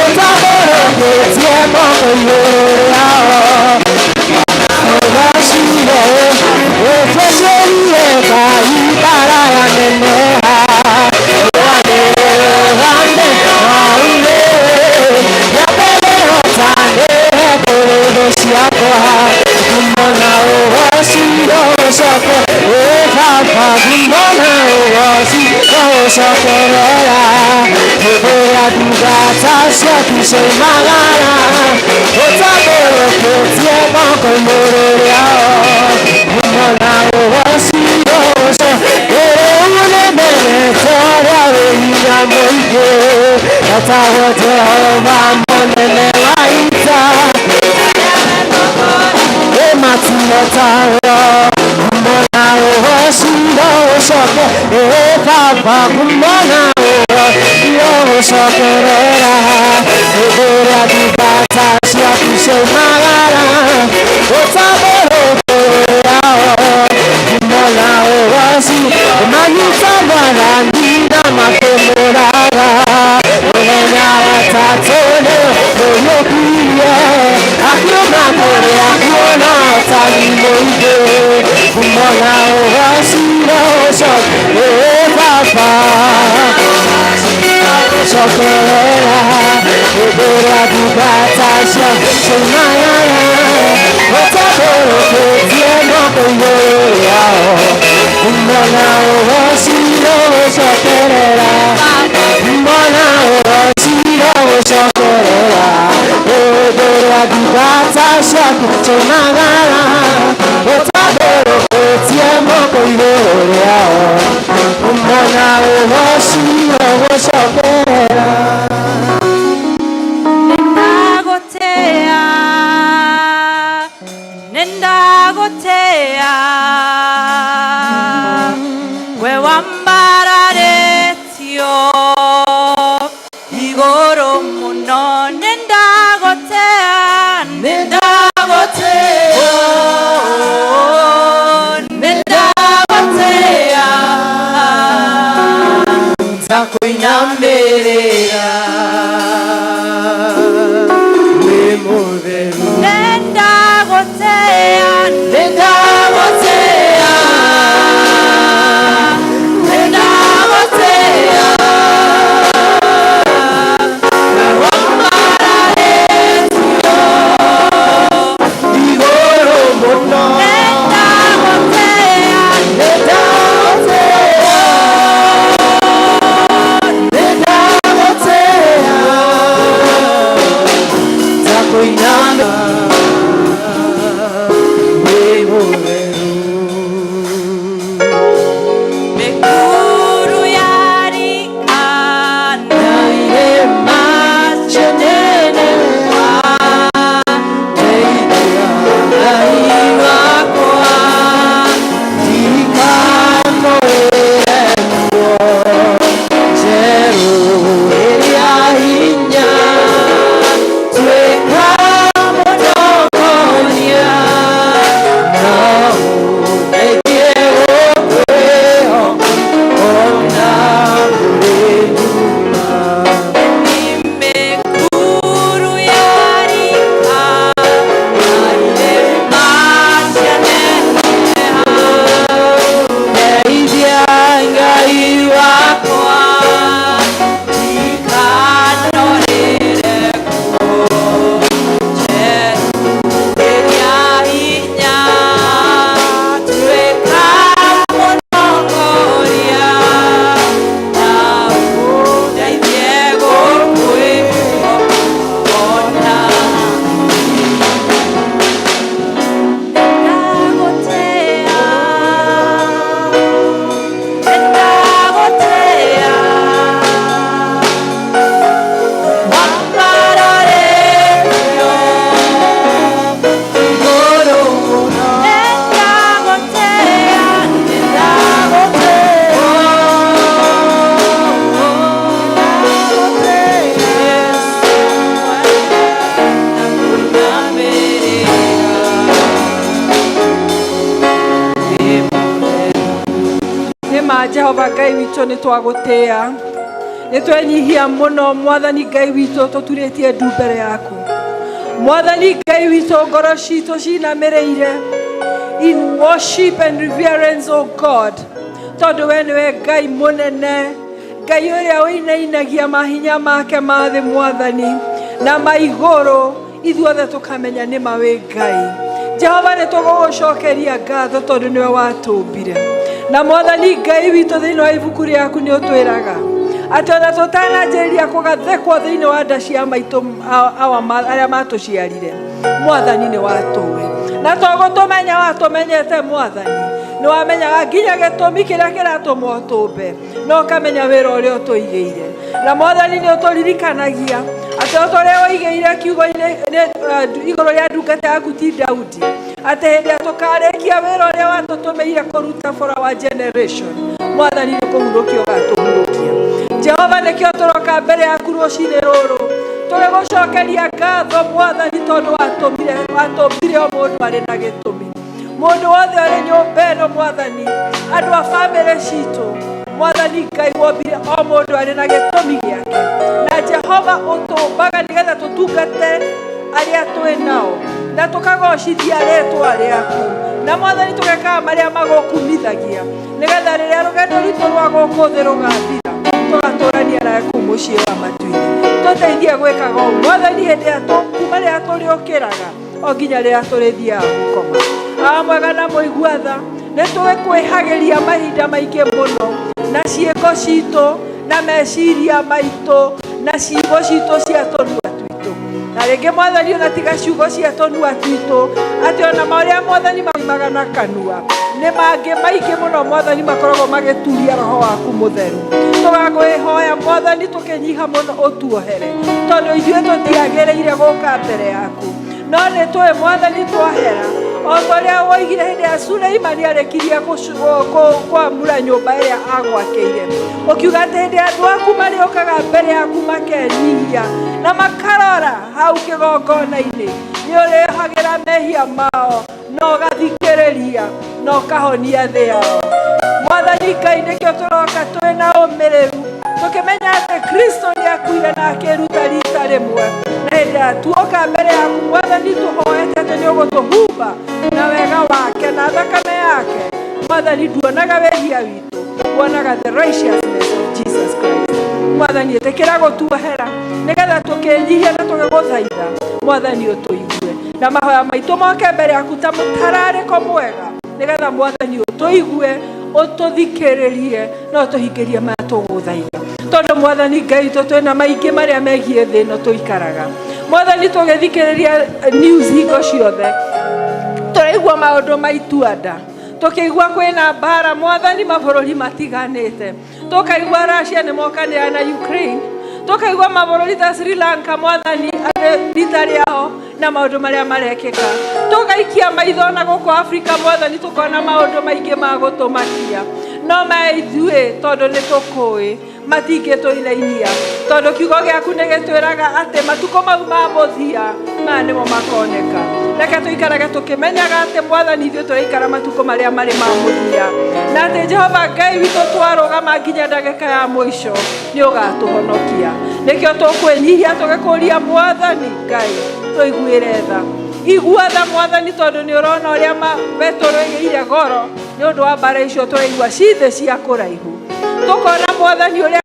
ũtambũrũkĩtie moko igũrũ rĩao ũgocire ũtũciĩrie Ngai bara neneha Nenda gotea. Jehova Ngai witũ nĩ twagũtĩĩa, nĩ twenyihia mũno Mwathani Ngai witũ, tũturĩtie ndu mbere yaku. Mwathani Ngai witũ, ngoro citũ cinamĩrĩire in worship and reverence, O God, tondũ we nĩwe Ngai mũnene, Ngai ũrĩa ũinainagia mahinya make ma thĩ Mwathani na ma igũrũ, ithuothe tũkamenya nĩ ma wĩ Ngai. Jehova, nĩ tũgũgũcokeria ngatho tondũ nĩwe watũmbire. Na Mwathani Ngai witũ, thĩinĩ wa ibuku rĩaku nĩ ũtwĩraga atĩ ona tũtananjĩrĩria kũgathĩkwo thĩinĩ wa nda cia maitũ awa arĩa matũciarire, Mwathani nĩ watũĩ, na to gũtũmenya watũmenyete Mwathani, nĩ wamenyaga nginya gĩtũmi kĩrĩa kĩratũma ũtũmbe na ũkamenya wĩra ũrĩa ũtũigĩire. Na Mwathani, nĩ ũtũririkanagia atĩ o ta ũrĩa woigĩire kiugo-inĩ igũrũ rĩa ndungata yaku ti Daudi, atĩ hĩndĩ ĩrĩa tũkarĩkia wĩra ũrĩa watũtũmĩire kũruta for our generation, Mwathani, nĩ kũhurũkia ũgatũhurũkia. Jehova, nĩkĩo tũroka mbere yaku rũcinĩ rũrũ tũgĩgũcokeria ngatho Mwathani, tondũ watũmbire o mũndũ arĩ na gĩtũmi. Mũndũ wothe ũrĩ nyũmba ĩno Mwathani, andũ a bamĩrĩ citũ, Mwathani Ngai, wombire o mũndũ arĩ na gĩtũmi gĩake. Na Jehova, ũtũmbaga nĩgetha tũtungate arĩa twĩ nao na tũkagocithia rĩtwa rĩaku, na Mwathani, tũgekaga marĩa magũkumithagia, nĩgetha rĩrĩa rũgendo rwitũ rwa gũkũ thĩ rũgathira, tũgatũrania nawe kũu mũciĩ wa matu-inĩ. Tũteithie gwĩkaga ũũ Mwathani, hĩndĩ ĩrĩa kuma rĩrĩa tũrĩũkĩraga o nginya rĩrĩa tũrĩthiaga gũkoma. Awa mwega na mũigua tha, nĩ tũkwĩhagĩria mahinda maingĩ mũno na ciĩko citũ na meciria maitũ na ciugo citũ cia tũnua twitũ, na rĩngĩ Mwathani, ona tiga ciugo cia tũnua twitũ, atĩ ona marĩa Mwathani maumaga na kanua nĩ mangĩ maingĩ mũno Mwathani, makoragwo magĩturia roho waku mũtheru. Tũgakwĩhoya Mwathani, tũkĩnyiha mũno, ũtuohere, tondũ ithuĩ tũtiagĩrĩire gũka mbere yaku, no nĩ tũĩ Mwathani, twahera o ta ũrĩa woigire hĩndĩ ya Suleimani arĩkirie kwamũra nyũmba ĩrĩa agwakĩire, ũkiuga atĩ hĩndĩ andũ aku marĩũkaga mbere yaku makenyihia na makarora hau kĩgongona-inĩ, nĩ ũrĩhagĩra mehia mao na ũgathikĩrĩria na ũkahonia thĩ yao. Mwathani Ngai, nĩkĩo tũroka twĩ na ũmĩrĩru, tũkĩmenya atĩ Kristo nĩ akuire na akĩruta rita rĩmwe, na hĩndĩ ĩrĩa tuoka mbere yaku Mwathani, tũhoete atĩ nĩ ũgũtũhumba na wega wake na thakame yake. Mwathani, nduonaga wĩhia witũ, wonaga the righteousness of Jesus Christ. Mwathani, ĩtĩkĩra gũtuohera, nĩgetha tũkĩnyihia na tũgĩgũthaitha Mwathani, ũtũigue na mahoya maitũ moke mbere yaku ta mũtararĩko mwega, nĩgetha Mwathani, ũtũigue, ũtũthikĩrĩrie na ũtũhingĩrie maya tũgũthaitha. Tondũ Mwathani Ngai witũ, twĩna maingĩ marĩa megiĩ thĩ ĩno tũikaraga. Mwathani, tũgĩthikĩrĩria news hingo ciothe, tũraigua maũndũ ma ituanda, tũkĩigua kwĩna mbara Mwathani mabũrũri matiganĩte, tũkaigua Russia nĩ mokanĩra na Ukraine, tũkaigua mabũrũri ta Sri Lanka Mwathani, atĩ rita rĩao na maũndũ marĩa marekĩka, tũgaikia maitho na gũkũ Afrika Mwathani, tũkona maũndũ maingĩ ma gũtũmakia. No maya ithuĩ, tondũ nĩ tũkũĩ matingĩtũinainia, tondũ kiugo gĩaku nĩ gĩtwĩraga atĩ matukũ mau ma mũthia maya nĩmo makoneka. Reke tũikarage tũkĩmenyaga atĩ Mwathani, ithuĩ tũraikara matukũ marĩa marĩ ma mũthia, na atĩ Jehova Ngai witũ, twarũgama nginya ndagĩka ya mũico, nĩ ũgatũhonokia. Nĩkĩo tũkwĩnyihia tũgĩkũria Mwathani Ngai, tũiguĩre tha. Igua tha Mwathani, tondũ nĩ ũrona ũrĩa betũrũ ĩgĩire goro nĩ ũndũ wa mbara icio tũraigua cithĩ cia kũraihu. Tũkona Mwathani, ũrĩa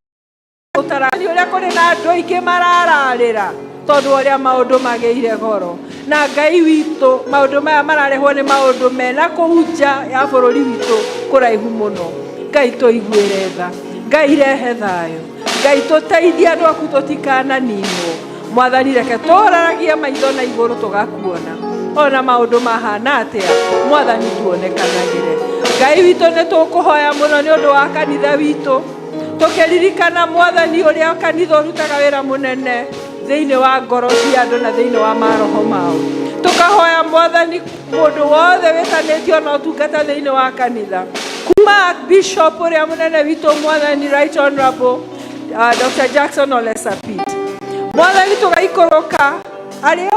ũtarani, ũrĩa kũrĩ na andũ aingĩ marararĩra tondũ ũrĩa maũndũ magĩire goro. Na Ngai witũ, maũndũ maya mararehwo nĩ maũndũ mena kũu nja ya bũrũri witũ kũraihu mũno. Ngai, tũiguĩre tha. Ngai, rehe thayũ. Ngai, tũteithie andũ aku tũtikananinwo. Mwathani, reke tũraragie maitho na igũrũ tũgakuona, ona maũndũ mahana atĩa Mwathani, tuonekanagĩre. Ngai witũ, nĩ tũkũhoya mũno nĩ ũndũ wa kanitha witũ, tũkĩririkana Mwathani, ũrĩa kanitha ũrutaga wĩra mũnene thĩinĩ wa ngoro cia andũ na thĩinĩ wa maroho mao. Tũkahoya Mwathani, mũndũ wothe wĩtanĩtio na ũtungata thĩinĩ wa kanitha, kuma bishop ũrĩa mũnene witũ Mwathani, Right Honorable Dr. Jackson Ole Sapit, Mwathani, tũgaikũrũka arĩa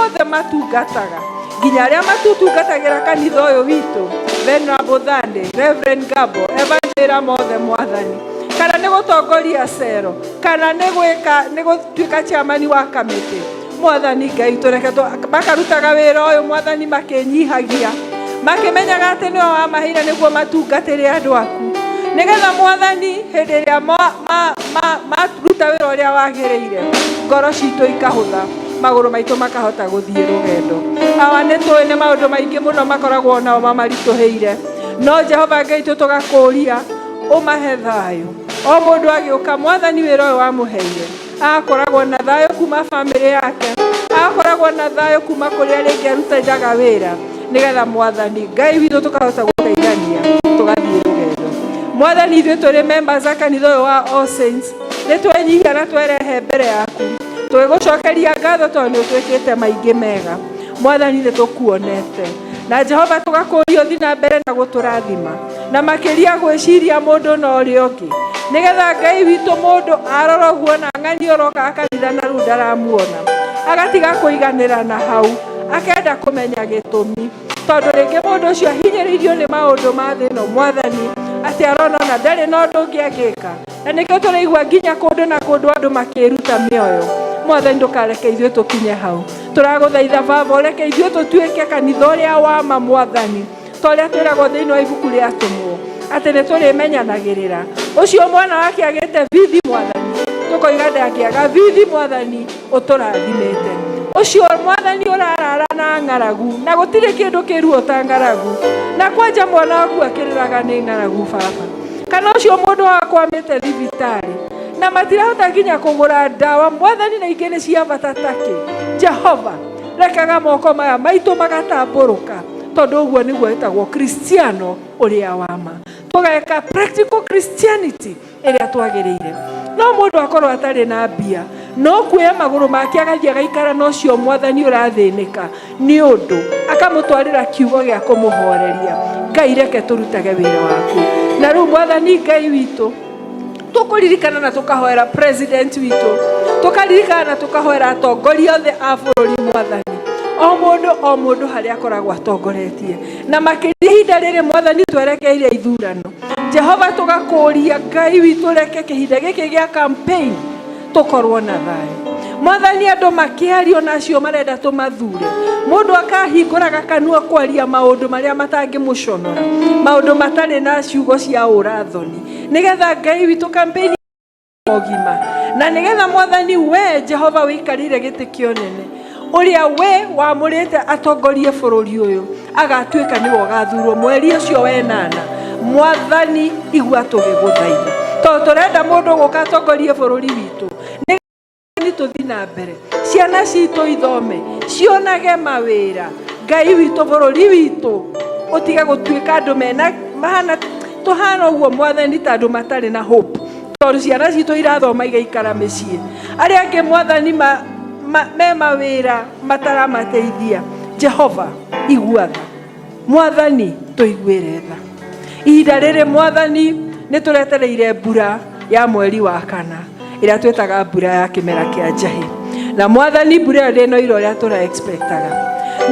othe matungataga, nginya arĩa matutungatagĩra kanitha ũyũ witũ. Venerable Thande, Reverend Gabo, Evangelist mothe mwathani, kana nĩ gũtongoria cero, kana nĩ gwĩka nĩ gũtuĩka chairman wa kamĩtĩ, mwathani Ngai tũreke makarutaga wĩra ũyũ mwathani makĩnyihagia, makĩmenyaga atĩ nĩwe wamaheire nĩguo matungatĩre andũ aku, nĩgetha mwathani hĩndĩ ĩrĩa maruta wĩra ũrĩa wagĩrĩire, ngoro citũ ikahũtha, magũrũ maitũ makahota gũthiĩ rũgendo. Awa nĩ tũĩ nĩ maũndũ maingĩ mũno makoragwo nao mamaritũhĩire, no Jehova Ngai witũ tũgakũria ũmahe thayũ. O mũndũ agĩũka mwathani wĩra ũyũ wamũheire, agakoragwo na thayũ kuma bamĩrĩ yake, agakoragwo na thayũ kuma kũrĩa rĩngĩ arutĩraga wĩra, nĩgetha mwathani Ngai witũ tũkahota gũteithania tũgathiĩ rũgendo. Mwathani ithuĩ tũrĩ members a kanitha ũyũ wa All Saints, nĩ twenyihia na twerehe mbere yaku tũgĩgũcokeria ngatho tondũ nĩ ũtwĩkĩte maingĩ mega. Mwathani nĩ tũkuonete, na Jehova tũgakũria ũthiĩ na mbere na gũtũrathima, na makĩria gwĩciria mũndũ na ũrĩa ũngĩ, nĩgetha Ngai witũ mũndũ arora ũguo na ng'ani ũroka kanitha na rĩu ndaramuona, agatiga kũiganĩra na hau, akenda kũmenya gĩtũmi, tondũ rĩngĩ mũndũ ũcio ahinyĩrĩirio nĩ maũndũ ma thĩ ĩno mwathani, atĩ arona ona ndarĩ na ũndũ ũngĩ angĩka, na nĩkĩo tũraigua nginya kũndũ na kũndũ andũ makĩruta mĩoyo. Mwathani ndũkareke ithuĩ tũkinye hau, tũragũthaitha Baba ũreke ithuĩ tũtuĩke kanitha ũrĩa wa ma mwathani, ta ũrĩa twĩragwo thĩinĩ wa ibuku rĩa Atũmwo atĩ nĩ tũrĩmenyanagĩrĩra. Ũcio mwana wake agĩte bithi mwathani, tũkoiga ndangĩaga bithi mwathani ũtũrathimĩte. Ũcio mwathani ũrarara na ng'aragu, na gũtirĩ kĩndũ kĩruo ta ng'aragu, na kwanja mwana waku akĩrĩraga nĩ ng'aragu baba, kana ũcio mũndũ wakwamĩte thibitarĩ na matirahota nginya kũgũra ndawa mwathani, na ingĩ nĩ cia bata takĩ. Jehova rekaga moko maya maitũ magatambũrũka, tondũ ũguo nĩguo ĩtagwo Kristiano ũrĩa wa ma. Tũgeka practical Christianity ĩrĩa twagĩrĩire. No mũndũ akorwo atarĩ na mbia, no kuoya magũrũ make agathiĩ agaikara na ũcio mwathani ũrathĩnĩka nĩ ũndũ, akamũtwarĩra kiugo gĩa kũmũhoreria. Ngai reke tũrutage wĩra waku. Na rĩu mwathani Ngai witũ, tũkũririkana na tũkahoera president witũ, tũkaririkana na tũkahoera atongoria othe a bũrũri mwathani, o mũndũ o mũndũ harĩa akoragwo atongoretie, na makĩria ihinda rĩrĩ mwathani twerekeire ithurano. Jehova tũgakũria Ngai witũ, reke kĩhinda gĩkĩ gĩa campaign tũkorwo na thayũ mwathani. Andũ makĩario na acio marenda tũmathure, mũndũ akahingũraga kanua kwaria maũndũ marĩa matangĩmũconora, maũndũ matarĩ na ciugo cia ũrathoni, nĩgetha Ngai witũ campaign ũgima, na nĩgetha mwathani we Jehova wĩikarĩire gĩtĩ kĩa ũnene, ũrĩa we wamũrĩte atongorie bũrũri ũyũ, agatuĩka nĩwe ũgathurwo mweri ũcio wenana. Mwathani igua tũgĩgũthaitha, tondũ tũrenda mũndũ gũka atongorie bũrũri witũ, nĩ tũthiĩ na mbere, ciana citũ ithome, cionage mawĩra. Ngai witũ bũrũri witũ ũtige gũtuĩka andũ mena mahana tũhana ũguo mwathani, ta andũ matarĩ na hope, tondũ ciana citũ irathoma igaikara mĩciĩ, arĩa angĩ mwathani me mawĩra mataramateithia. Jehova igua tha mwathani, tũiguĩre tha ihinda rĩrĩ mwathani. Nĩ tũretereire mbura ya mweri wa kana ĩrĩa twĩtaga mbura ya kĩmera kĩa njahĩ, na mwathani mbura ĩyo ndĩnoira ũrĩa tũra expectaga,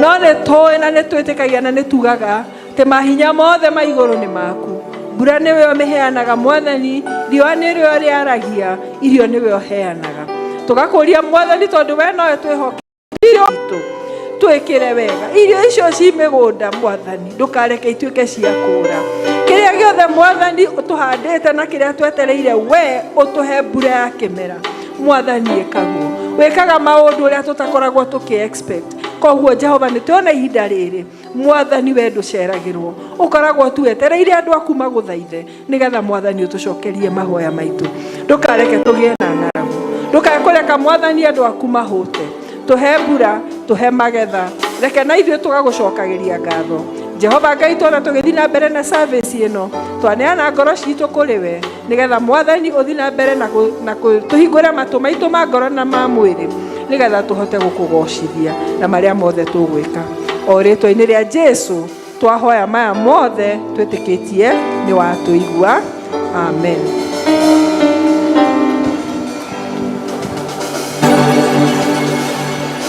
no nĩ tũĩ na nĩ twĩtĩkagia na nĩ tugaga atĩ mahinya mothe ma igũrũ nĩ maku. Mbura nĩwe ũmĩheanaga mwathani, riũa nĩrĩo rĩaragia, irio nĩwe ũheanaga. Tũgakũria mwathani, tondũ we nowe twĩhoke itũ, twĩkĩre wega irio icio ci mĩgũnda mwathani, ndũkareke ituĩke cia kũra. Kĩrĩa gĩothe mwathani tũhandĩte na kĩrĩa twetereire we ũtũhe mbura ya kĩmera mwathani, ĩkagwo wĩkaga maũndũ ũrĩa tũtakoragwo tũkĩ expect. Koguo Jehova nĩ tuona ihinda rĩrĩ mwathani we ndũceragĩrwo, ũkoragwo tu wetereire andũ aku magũthaithe, nĩgetha mwathani ũtũcokerie mahoya maitũ. Ndũkareke tũgĩe na ng'aragu, ndũkae kũreka mwathani andũ aku mahũte. Tũhe mbura, tũhe magetha, reke na ithuĩ tũgagũcokagĩria ngatho. Jehova Ngai, tuona tũgĩthiĩ na mbere na service ĩno, twaneana ngoro citũ kũrĩ we, nĩgetha mwathani ũthiĩ na mbere na tũhingũre matũ maitũ ma ngoro na ma mwĩrĩ, nĩgetha tũhote gũkũgocithia na marĩa mothe tũgwĩka. O rĩtwa-inĩ rĩa Jesu twahoya maya mothe, twĩtĩkĩtie nĩ watũigua. Amen.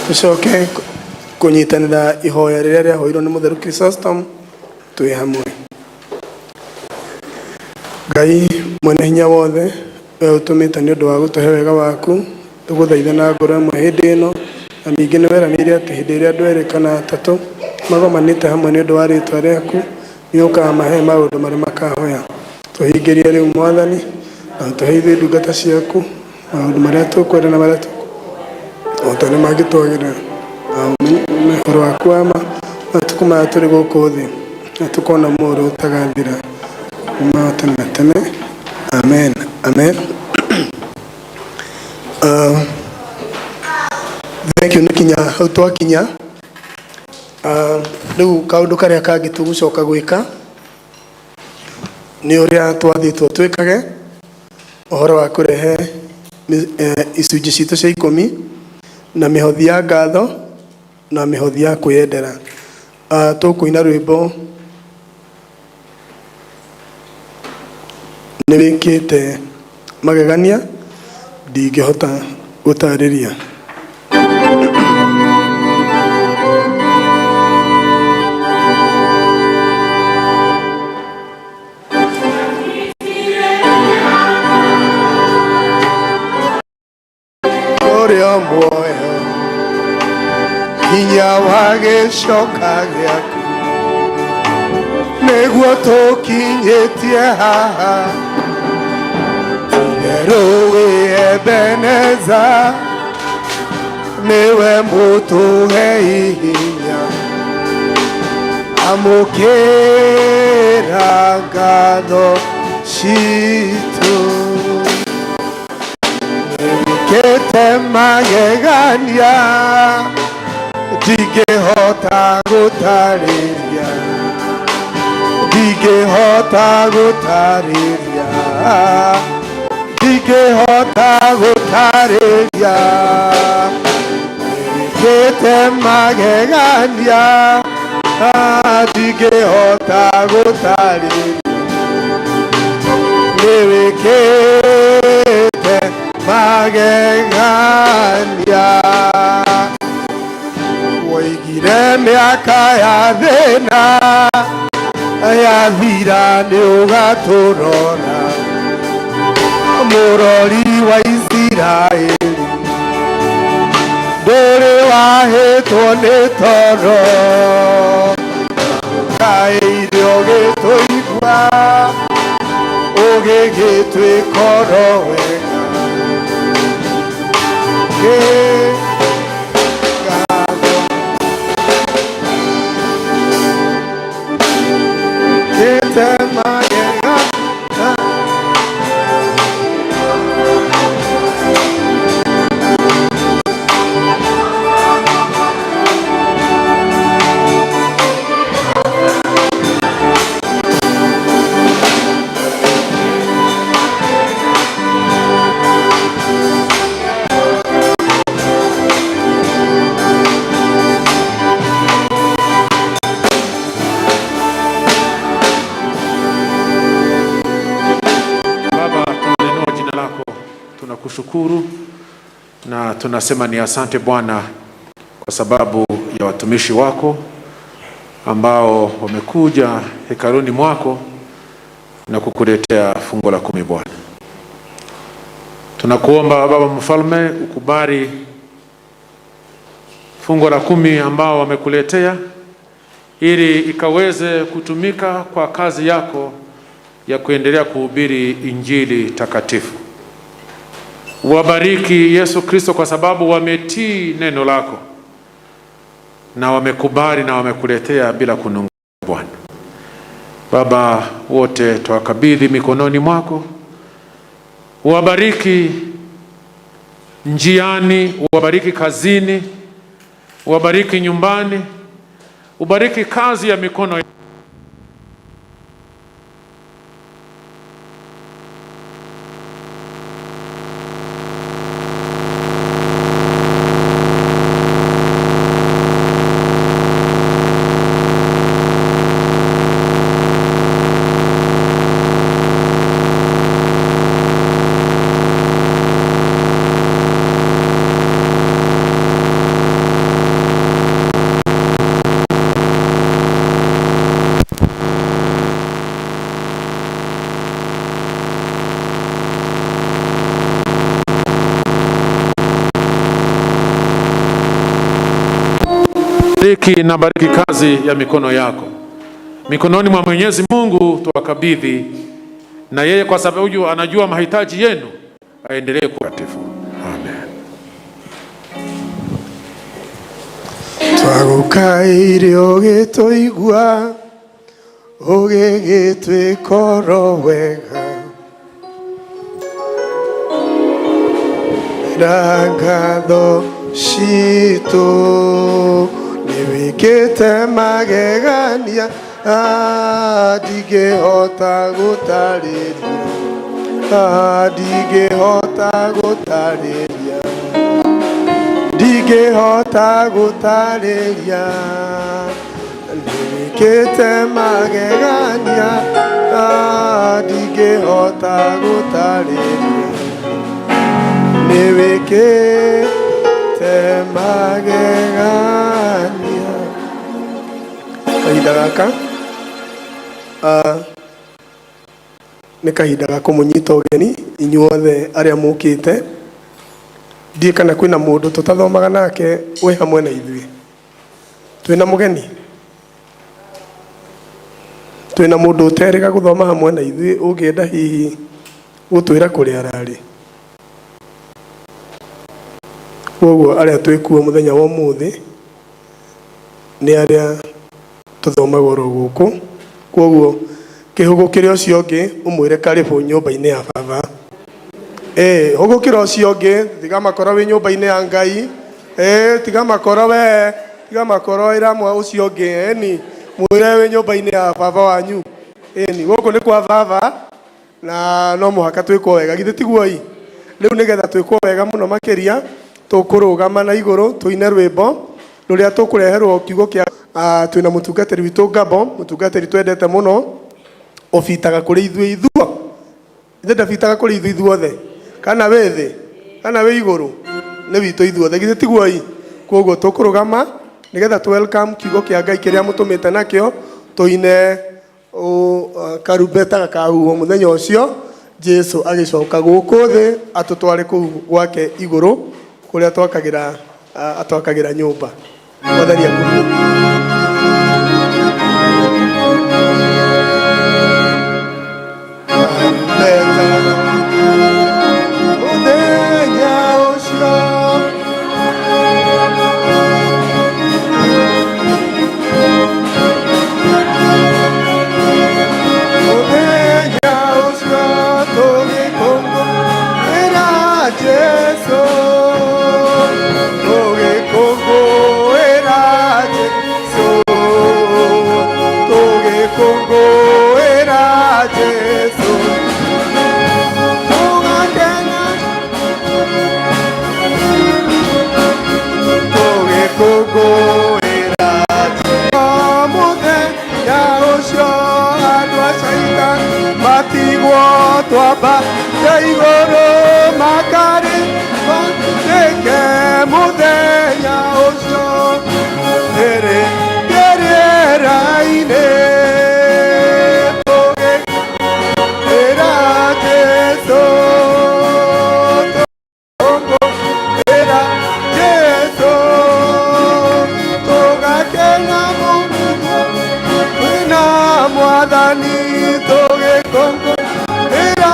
Tucoke kũnyitanĩra ihoya rĩrĩa rĩahoirwo nĩ mũtheru Chrysostom. Twĩ hamwe. Ngai mwene hinya wothe, we ũtũmĩte nĩ ũndũ wa gũtũhe wega waku, tũgũthaithe na ngoro ĩmwe hĩndĩ ĩno, na ningĩ nĩ weranĩire atĩ hĩndĩ ĩrĩa andũ erĩ kana atatũ magomanĩte hamwe nĩ ũndũ wa rĩtwa rĩaku, nĩ ũkamahe maũndũ marĩa makahoya. Tũhingĩrie rĩu Mwathani, na ũtũhe ithuĩ ndungata ciaku maũndũ marĩa tũkwenda na marĩa o ta ũrĩa mangĩtwagĩrĩra. Na ũmenye ũhoro waku wa ma matukũ maya tũrĩ gũkũ thĩ, na tũkona muoyo ũrĩa ũtagathira kuma tene na tene. Amen. Amen. Thank you nĩ kinya hau twakinya. Rĩu kaũndũ karĩa kangĩ tũgũcoka gwĩka nĩ ũrĩa twathĩtwo twĩkage ũhoro wa kũrehe icunjĩ citũ cia ikũmi na mĩhothi ya ngatho na mĩhothi ya kwĩyendera. Tũkũina rwĩmbo nĩ wĩkĩte magegania ndingĩhota gũtarĩria. Ũrĩa muoyo hinya wa gĩcoka gĩaku nĩguo tũkinyĩtie haha itherũ wĩ Ebeneza nĩwe mũtũhe hinya amũkĩra ngatho citũ nĩwĩkĩte magegania ndingĩhota gũtarĩria ndingĩhota gũtarĩria ndingĩhota gũtarĩria nĩwĩkĩte magegania ndingĩhota gũtarĩria nĩwĩkĩte magegania woigire mĩaka ya thĩna yathira nĩ ũgatũrora mũrori wa Isiraeli ndũrĩ wahĩtwo nĩ toro kaĩire ũgĩtũigua ũgĩgĩtwĩkoro wega ngatho kĩte magega Baba, tunainua jina lako, tunakushukuru na tunasema ni asante Bwana kwa sababu ya watumishi wako ambao wamekuja hekaluni mwako na kukuletea fungu la kumi. Bwana, tunakuomba Baba Mfalme ukubali fungu la kumi ambao wamekuletea ili ikaweze kutumika kwa kazi yako ya kuendelea kuhubiri Injili takatifu. Wabariki Yesu Kristo kwa sababu wametii neno lako na wamekubali na wamekuletea bila kunung'unika. Bwana Baba, wote twakabidhi mikononi mwako. Wabariki njiani, wabariki kazini, wabariki nyumbani, ubariki kazi ya mikono Akubariki na bariki kazi ya mikono yako. Mikononi mwa Mwenyezi Mungu tuwakabidhi, na yeye kwa sababu anajua mahitaji yenu, aendelee kuwa takatifu. Amen. Twagũkaire ũgĩtũigua, ũgĩgĩtwĩkoro wega, na ngatho citũ nĩwĩkĩte magegania, ndingĩhota gũtarĩria, ndingĩhota gũtarĩria, ndingĩhota gũtarĩria, nĩwĩkĩte magegania, ndingĩhota gũtarĩria, nĩwĩkĩte magegania. Kahinda gaka nĩ kahinda ga kũmũnyita ũgeni inyuothe arĩa mũkĩte. Ndiĩ kana kwĩna mũndũ tũtathomaga nake wĩ hamwe na ithuĩ. Twĩna mũgeni, twĩna mũndũ ũterĩga gũthoma hamwe na ithuĩ ũngĩenda hihi gũtwĩra kũrĩa ararĩ. Koguo arĩa twĩkuo mũthenya wa ũmũthĩ nĩ arĩa tũthomaga oro gũkũ. Koguo kĩhũgũkĩre ũcio ũngĩ ũmwĩre karibu nyũmba-inĩ ya baba. Hũgũkĩra ũcio ũngĩ, tiga makoro wĩ nyũmba-inĩ ya Ngai. Tiga makoro we, tiga makoro ĩra mwa ũcio ũngĩ, ĩni mwĩre wĩ nyũmba-inĩ ya baba wanyu. Ĩni gũkũ nĩ kwa baba na no mũhaka twĩkwo wega, githĩ tiguo ĩ? Rĩu nĩgetha twĩkwo wega mũno makĩria, tũkũrũgama na igũrũ tũine rwĩmbo rũrĩa tũkũreherwo kiugo kĩa twĩna mũtungatĩri witũ Ngabo, mũtungatĩri twendete mũno, ũbitaga kũrĩ ithuĩ ithuo. Ithe ndabitaga kũrĩ ithuĩ ithuothe, kana wĩ thĩ kana wĩ igũrũ, nĩ witũ ithuothe, githĩ tiguo ĩ? Koguo tũkũrũgama nĩgetha tũ welcome kiugo kĩa Ngai kĩrĩa mũtũmĩte nakĩo, tũine karumbeta gakahuhwo mũthenya ũcio Jesu agĩcoka gũkũ thĩ atũtware kũu gwake igũrũ kũrĩa twakagĩra atwakagĩra nyũmba. Mwathani akũrie. Karumbeta mũthenya ũcio, mũthenya ũcio tũgĩkũngũĩra Jesũ, tũgĩkũngũĩra Jesũ, tũgĩkũngũĩra Jesũ, tũgakena tũgĩkũngũĩra Jesũ. Mũthenya ũcio andũ a Caitani matigwo twambate igũrũ makarĩ matĩke mũthenya ũcio ĩrĩ rĩera-inĩ tũgĩkũngũĩra Jesũ, tũgĩkũngũĩra Jesũ, tũgakena mũno twĩna Mwathani, tũgĩkũngũĩra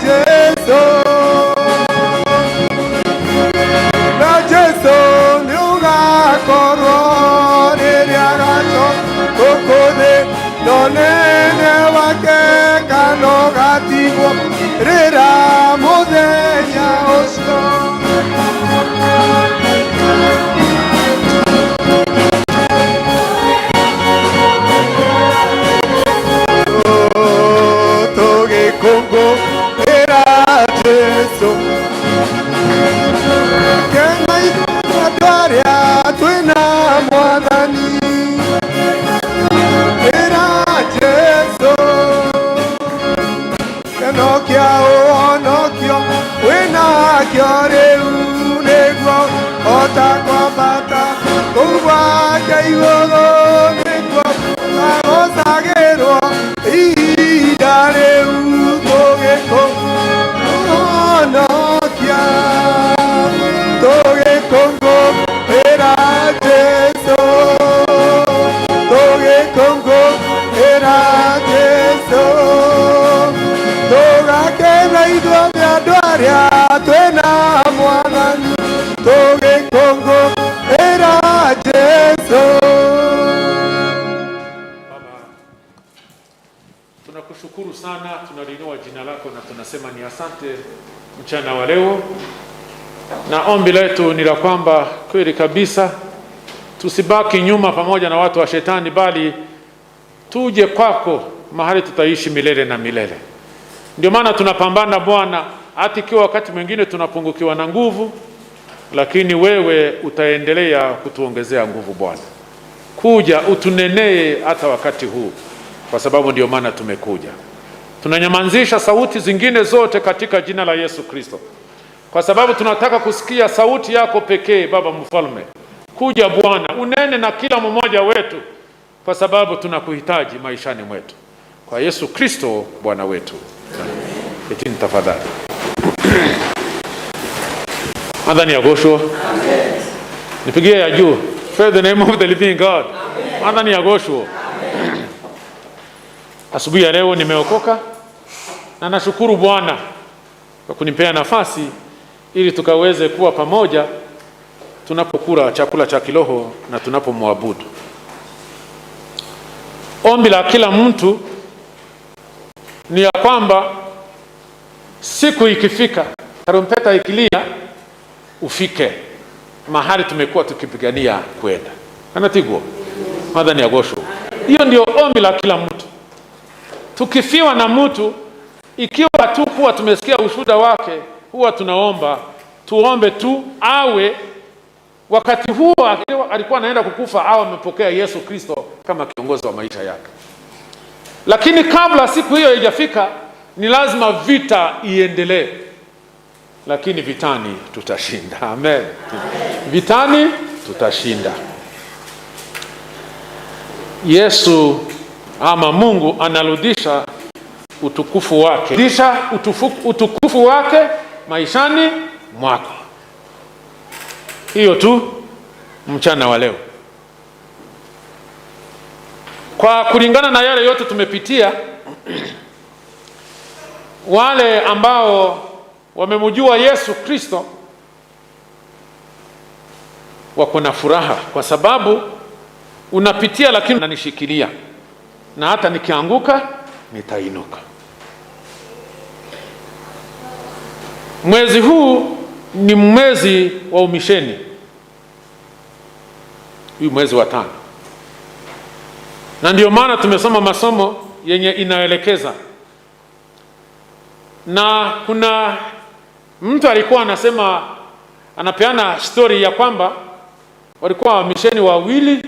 Jesũ. Na Jesũ nĩũgakorwo rĩrĩa agacoka gũkũ thĩ, no nene wake kana ũgatigwo rĩra mũthenya ũcio. Tũgĩkũngũĩra Jesũ, kena ithuĩ arĩa twĩna Mwathani, ĩra Jesũ, keno kĩa ũhonokio wĩnakĩo rĩu nĩguo ota kwambata kũu gwake igũrũ, nĩguo agocagĩrwo ihinda rĩu tũgĩkũhonokia, tũgĩkũngũĩra Jesũ. Twĩna Mwathani tũgĩkũngũĩra Jesũ. Tunakushukuru sana, tunaliinua jina lako na tunasema ni asante mchana wa leo, na ombi letu ni la kwamba kweli kabisa tusibaki nyuma pamoja na watu wa shetani, bali tuje kwako mahali tutaishi milele na milele. Ndio maana tunapambana Bwana, hata ikiwa wakati mwingine tunapungukiwa na nguvu, lakini wewe utaendelea kutuongezea nguvu Bwana. Kuja utunenee hata wakati huu, kwa sababu ndio maana tumekuja. Tunanyamazisha sauti zingine zote katika jina la Yesu Kristo, kwa sababu tunataka kusikia sauti yako pekee, Baba Mfalme. Kuja Bwana, unene na kila mmoja wetu, kwa sababu tunakuhitaji maishani mwetu, kwa Yesu Kristo Bwana wetu. Ketini tafadhali. Mwathani agocwo. Nipigie ya juu. Praise the name of the living God. Mwathani agocwo. Asubuhi ya leo nimeokoka na nashukuru Bwana kwa kunipea nafasi ili tukaweze kuwa pamoja tunapokula chakula cha kiroho na tunapomwabudu. Ombi la kila mtu ni ya kwamba siku ikifika, tarumbeta ikilia, ufike mahali tumekuwa tukipigania kwenda. Kana tiguo Mwathani agocwo. Hiyo ndio ombi la kila mtu. Tukifiwa na mtu, ikiwa tu kuwa tumesikia ushuhuda wake, huwa tunaomba tuombe tu awe wakati huo alikuwa anaenda kukufa, awe amepokea Yesu Kristo kama kiongozi wa maisha yake. Lakini kabla siku hiyo haijafika, ni lazima vita iendelee, lakini vitani tutashinda. Amen. Vitani tutashinda. Yesu ama Mungu anarudisha utukufu wake, rudisha utukufu wake maishani mwako. Hiyo tu mchana wa leo, kwa kulingana na yale yote tumepitia, wale ambao wamemjua Yesu Kristo wako na furaha, kwa sababu unapitia, lakini unanishikilia, na hata nikianguka nitainuka. Mwezi huu ni mwezi wa umisheni, huu mwezi wa 5, na ndio maana tumesoma masomo yenye inaelekeza. Na kuna mtu alikuwa anasema, anapeana story ya kwamba walikuwa wamisheni wawili,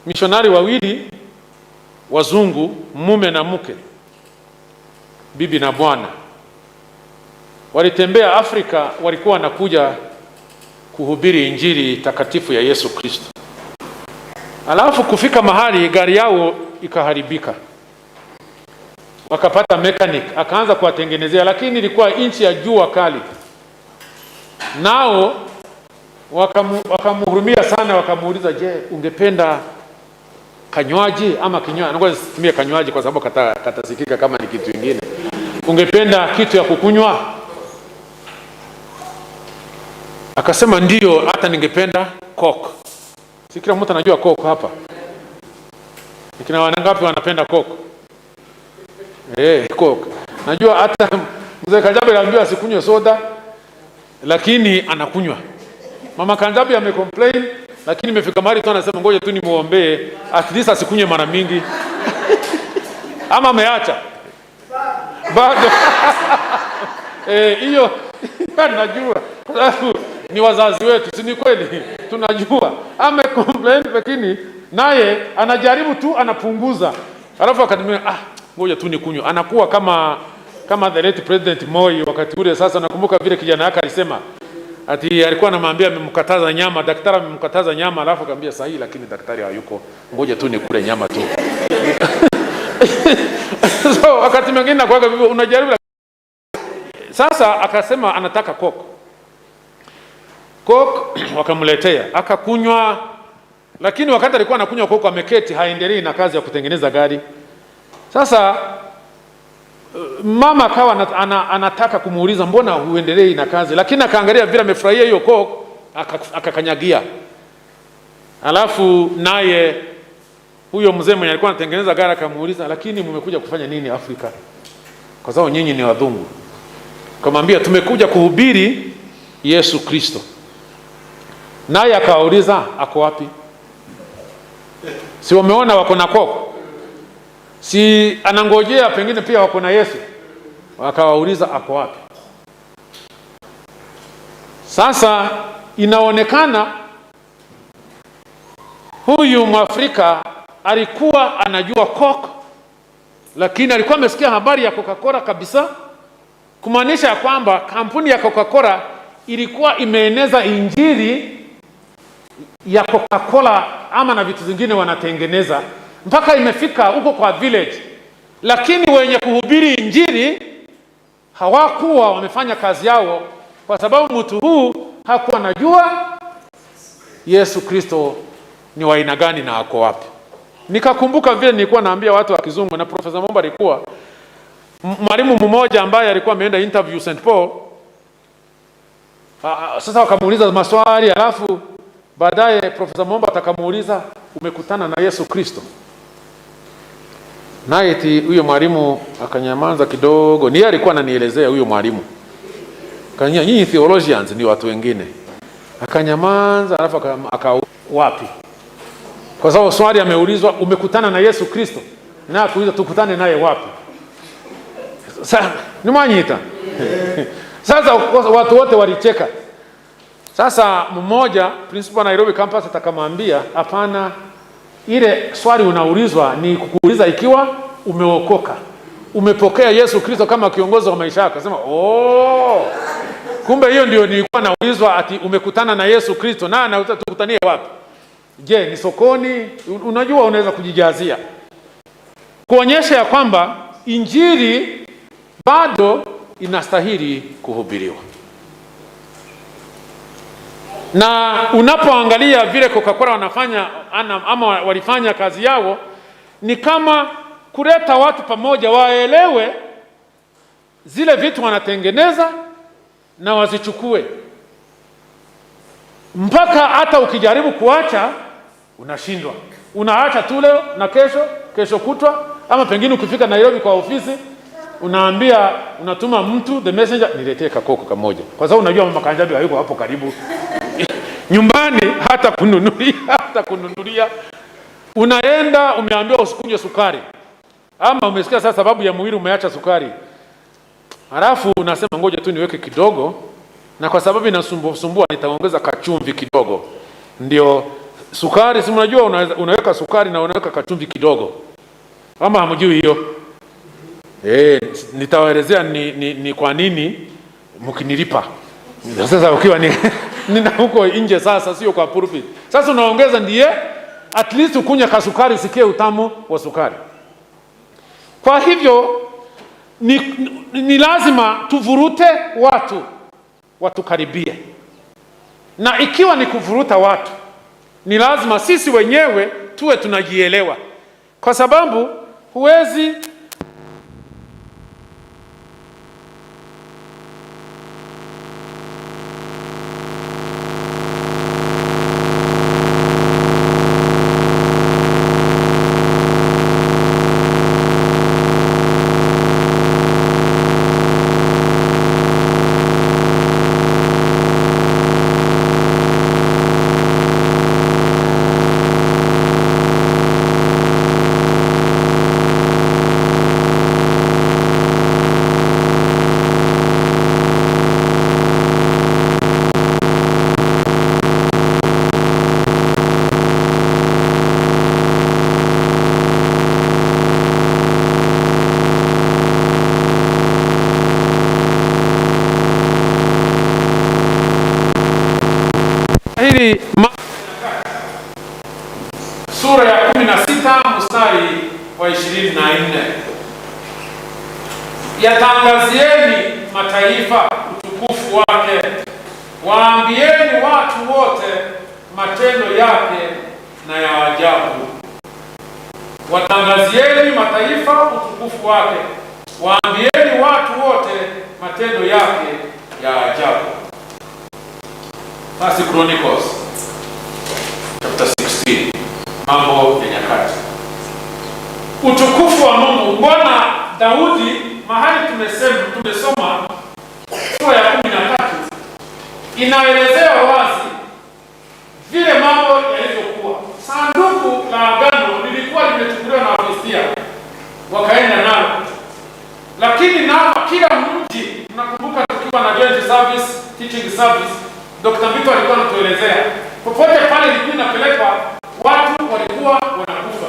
mishonari wawili wazungu, mume na mke, bibi na bwana. Walitembea Afrika, walikuwa wanakuja kuhubiri injili takatifu ya Yesu Kristo. Alafu kufika mahali gari yao ikaharibika, wakapata mechanic akaanza kuwatengenezea, lakini ilikuwa nchi ya jua kali. Nao wakamhurumia sana, wakamuuliza, je, ungependa kanywaji ama kinywaji? Ngoja nisitumie kanywaji kwa sababu katasikika kama ni kitu kingine. Ungependa kitu ya kukunywa? Akasema ndio, hata ningependa Coke. Si kila mtu anajua Coke hapa? Kina wangapi wanapenda Coke? Coke. Najua hata mzee Kajabe aliambiwa asikunywe soda, lakini anakunywa. Mama Kanjabi amecomplain, lakini imefika mahali tu anasema ngoja tu nimuombee at least asikunywe mara mingi. Ama ameacha bado. Hiyo najua kwa sababu ni wazazi wetu, si ni kweli? Tunajua amecomplain, lakini naye anajaribu tu, anapunguza. Alafu akadimia, ngoja tu nikunywe. Anakuwa kama the late President Moi wakati ule. Sasa nakumbuka vile kijana yake alisema ati alikuwa anamwambia amemkataza nyama, daktari amemkataza nyama, alafu akamwambia sahihi, lakini daktari hayuko, ngoja tu nikule nyama tu. So wakati mwingine nakuwa hivyo, unajaribu. Sasa akasema anataka Coke. Coke wakamletea, akakunywa. Lakini wakati alikuwa anakunywa Coke ameketi, haendelei na kazi ya kutengeneza gari. Sasa Mama akawa anataka kumuuliza mbona huendelei na kazi, lakini akaangalia vile amefurahia hiyo Coke, akakanyagia. Alafu naye huyo mzee mwenye alikuwa anatengeneza gari akamuuliza, lakini mmekuja kufanya nini Afrika? Kwa sababu nyinyi ni wazungu. Akamwambia tumekuja kuhubiri Yesu Kristo. Naye akawauliza ako wapi? Si wameona wako na Coke? Si anangojea pengine pia wako na Yesu? Wakawauliza ako wapi? Sasa inaonekana huyu Mwafrika alikuwa anajua Coke, lakini alikuwa amesikia habari ya Coca-Cola kabisa, kumaanisha kwamba kampuni ya Coca-Cola ilikuwa imeeneza injili ya Coca-Cola ama na vitu zingine wanatengeneza mpaka imefika huko kwa village, lakini wenye kuhubiri injili hawakuwa wamefanya kazi yao, kwa sababu mtu huu hakuwa anajua Yesu Kristo ni wa aina gani na ako wapi. Nikakumbuka vile nilikuwa naambia watu wa kizungu, na Profesa Momba alikuwa mwalimu mmoja ambaye alikuwa ameenda interview St. Paul. Sasa wakamuuliza maswali, alafu baadaye Profesa Momba atakamuuliza umekutana na Yesu Kristo? Naye eti huyo mwalimu akanyamaza kidogo. Ni yeye alikuwa ananielezea huyo mwalimu. Kanya nyinyi theologians ni watu wengine. Akanyamaza alafu aka wapi? Kwa sababu swali ameulizwa umekutana na Yesu Kristo? Na akuuliza tukutane naye wapi? Sasa ni mwanyita. Sasa watu wote walicheka. Sasa mmoja principal Nairobi campus atakamwambia hapana, ile swali unaulizwa ni kukuuliza ikiwa umeokoka, umepokea Yesu Kristo kama kiongozi wa maisha yako. Akasema oh, kumbe hiyo ndio nilikuwa naulizwa, ati umekutana na Yesu Kristo na anauliza tukutanie wapi? Je, ni sokoni? Unajua unaweza kujijazia. Kuonyesha ya kwamba injili bado inastahili kuhubiriwa. Na unapoangalia vile Coca-Cola wanafanya ama walifanya kazi yao, ni kama kuleta watu pamoja waelewe zile vitu wanatengeneza na wazichukue. Mpaka hata ukijaribu kuacha unashindwa. Unaacha tu leo na kesho, kesho kutwa, ama pengine ukifika Nairobi kwa ofisi unaambia, unatuma mtu the messenger, niletee kakoko kamoja, kwa sababu unajua mama Kanjabi hayuko hapo karibu nyumbani, hata kununulia. Unaenda umeambiwa usikunywe sukari, ama umesikia sasa sababu ya mwili umeacha sukari, halafu unasema ngoja tu niweke kidogo, na kwa sababu inasumbua nitaongeza kachumvi kidogo. Ndio sukari, si mnajua unaweka sukari na unaweka kachumvi kidogo, ama hamjui hiyo? Nitawaelezea ni kwa nini mkinilipa. Sasa ukiwa ni nina huko nje sasa, sio kwa pulpit. Sasa unaongeza ndiye at least ukunywe kasukari usikie utamu wa sukari. Kwa hivyo ni lazima tuvurute watu watukaribie. Na ikiwa ni kuvuruta watu, ni lazima sisi wenyewe tuwe tunajielewa. Kwa sababu huwezi hili sura ya 16 mstari wa 24, yatangazieni mataifa utukufu wake, waambieni watu wote matendo yake na ya ajabu. Watangazieni mataifa utukufu wake, Waambieni watu wote matendo yake ya ajabu. First Chronicles chapter 16, Mambo ya Nyakati. Utukufu wa Mungu. Mbona Daudi mahali tumesoma sura ya 13 inaelezea wazi vile mambo yalivyokuwa. Sanduku la agano lilikuwa limechukuliwa na Wafilistia wakaenda nalo, lakini nao kila mji, tunakumbuka tukiwa na joint service, teaching service, Dr. Mbito alikuwa anatuelezea popote pale ilikuwa inapelekwa, watu walikuwa wanakufa,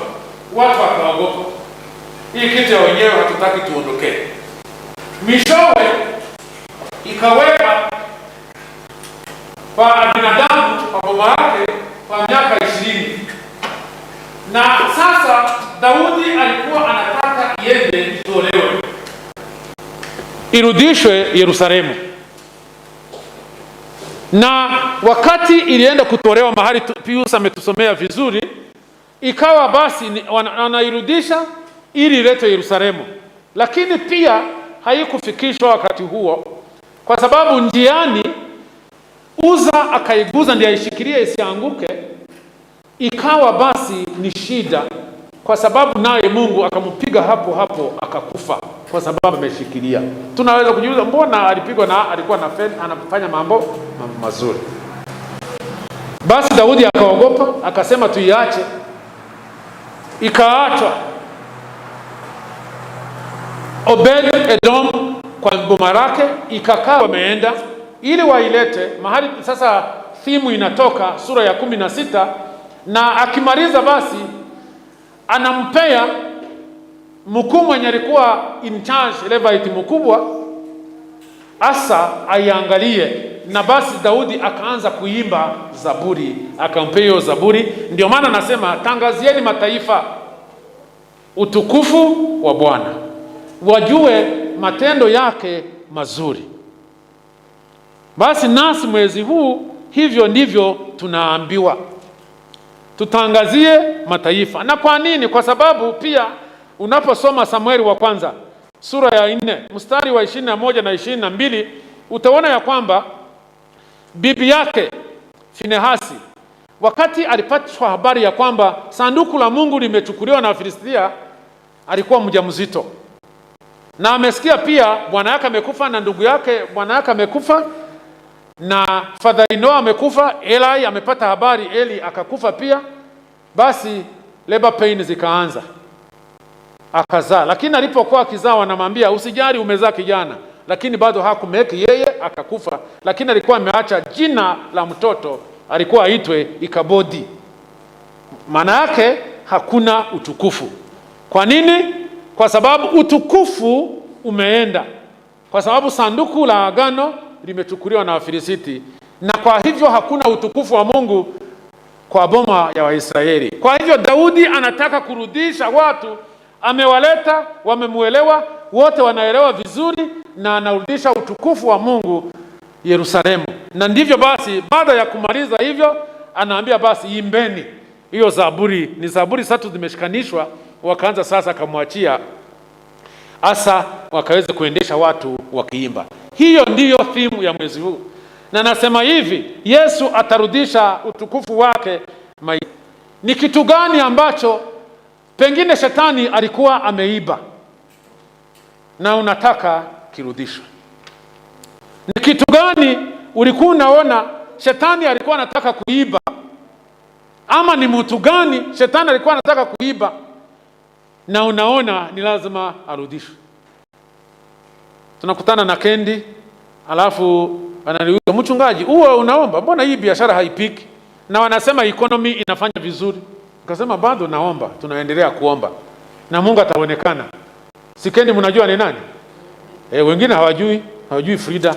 watu wakaogopa. Hii kitu ya wenyewe hatutaki tuondokee. Mishowe ikaweka kwa binadamu kwa boma yake kwa miaka 20, na sasa Daudi alikuwa anataka iende itolewe, irudishwe Yerusalemu. Na wakati ilienda kutolewa mahali Pius ametusomea vizuri, ikawa basi wanairudisha ili iletwe Yerusalemu, lakini pia haikufikishwa wakati huo, kwa sababu njiani Uza akaiguza ndiye aishikilie isianguke, ikawa basi ni shida, kwa sababu naye Mungu akampiga hapo hapo akakufa, kwa sababu ameshikilia. Tunaweza kujiuliza mbona alipigwa na alikuwa na anafanya mambo mazuri. Basi Daudi akaogopa, akasema tuiache, ikaachwa. Obed Edom kwa boma lake ikakaa, wameenda ili wailete mahali. Sasa thimu inatoka sura ya 16, na akimaliza basi anampea mkuu mwenye alikuwa in charge, Levite mkubwa, asa aiangalie. Na basi Daudi akaanza kuimba zaburi, akampea hiyo zaburi. Ndio maana nasema tangazieni mataifa utukufu wa Bwana, wajue matendo yake mazuri. Basi nasi mwezi huu hivyo ndivyo tunaambiwa, tutangazie mataifa. Na kwa nini? Kwa sababu pia unaposoma Samueli wa kwanza sura ya 4 mstari wa 21 na 22 utaona ya kwamba bibi yake Finehasi wakati alipatwa habari ya kwamba sanduku la Mungu limechukuliwa na Wafilistia, alikuwa mjamzito, na amesikia pia bwana yake amekufa na ndugu yake bwana yake amekufa na father-in-law amekufa, Eli amepata habari Eli akakufa pia. Basi labor pain zikaanza, akazaa. Lakini alipokuwa akizaa wanamwambia usijali, umezaa kijana, lakini bado hakumeki yeye akakufa. Lakini alikuwa ameacha jina la mtoto, alikuwa aitwe Ikabodi. Maana yake hakuna utukufu. Kwa nini? Kwa sababu utukufu umeenda, kwa sababu sanduku la agano limechukuliwa na Wafilisiti, na kwa hivyo hakuna utukufu wa Mungu kwa boma ya Waisraeli. Kwa hivyo Daudi anataka kurudisha watu, amewaleta, wamemuelewa, wote wanaelewa vizuri, na anarudisha utukufu wa Mungu Yerusalemu. Na ndivyo basi, baada ya kumaliza hivyo, anaambia basi imbeni hiyo zaburi. Ni zaburi 3 zimeshikanishwa, wakaanza sasa, akamwachia Asa wakaweza kuendesha watu wakiimba. Hiyo ndiyo thimu ya mwezi huu. Na nasema hivi, Yesu atarudisha utukufu wake. Ni kitu gani ambacho pengine shetani alikuwa ameiba na unataka kirudishwe? Ni kitu gani ulikuwa unaona shetani alikuwa anataka kuiba? Ama ni mtu gani shetani alikuwa anataka kuiba na unaona ni lazima arudishwe? Tunakutana na Kendi, alafu ananiuliza, mchungaji, huwa unaomba, mbona hii biashara haipiki? Na wanasema economy inafanya vizuri. Nikasema bado naomba, tunaendelea kuomba na Mungu ataonekana. Si Kendi mnajua ni nani? Wengine hawajui Frida.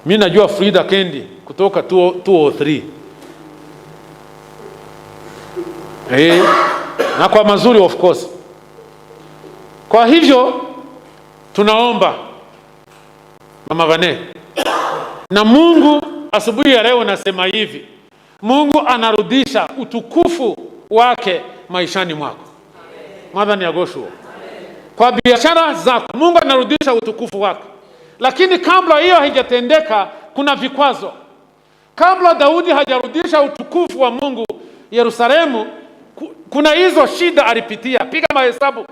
Mimi najua Frida Kendi kutoka 203. Na kwa mazuri of course. Kwa hivyo tunaomba Mama Vane, na Mungu asubuhi ya leo nasema hivi, Mungu anarudisha utukufu wake maishani mwako. Mwathani agoshwo. Kwa biashara zako Mungu anarudisha utukufu wake. Lakini kabla hiyo haijatendeka, kuna vikwazo. Kabla Daudi hajarudisha utukufu wa Mungu Yerusalemu, kuna hizo shida alipitia. Piga mahesabu.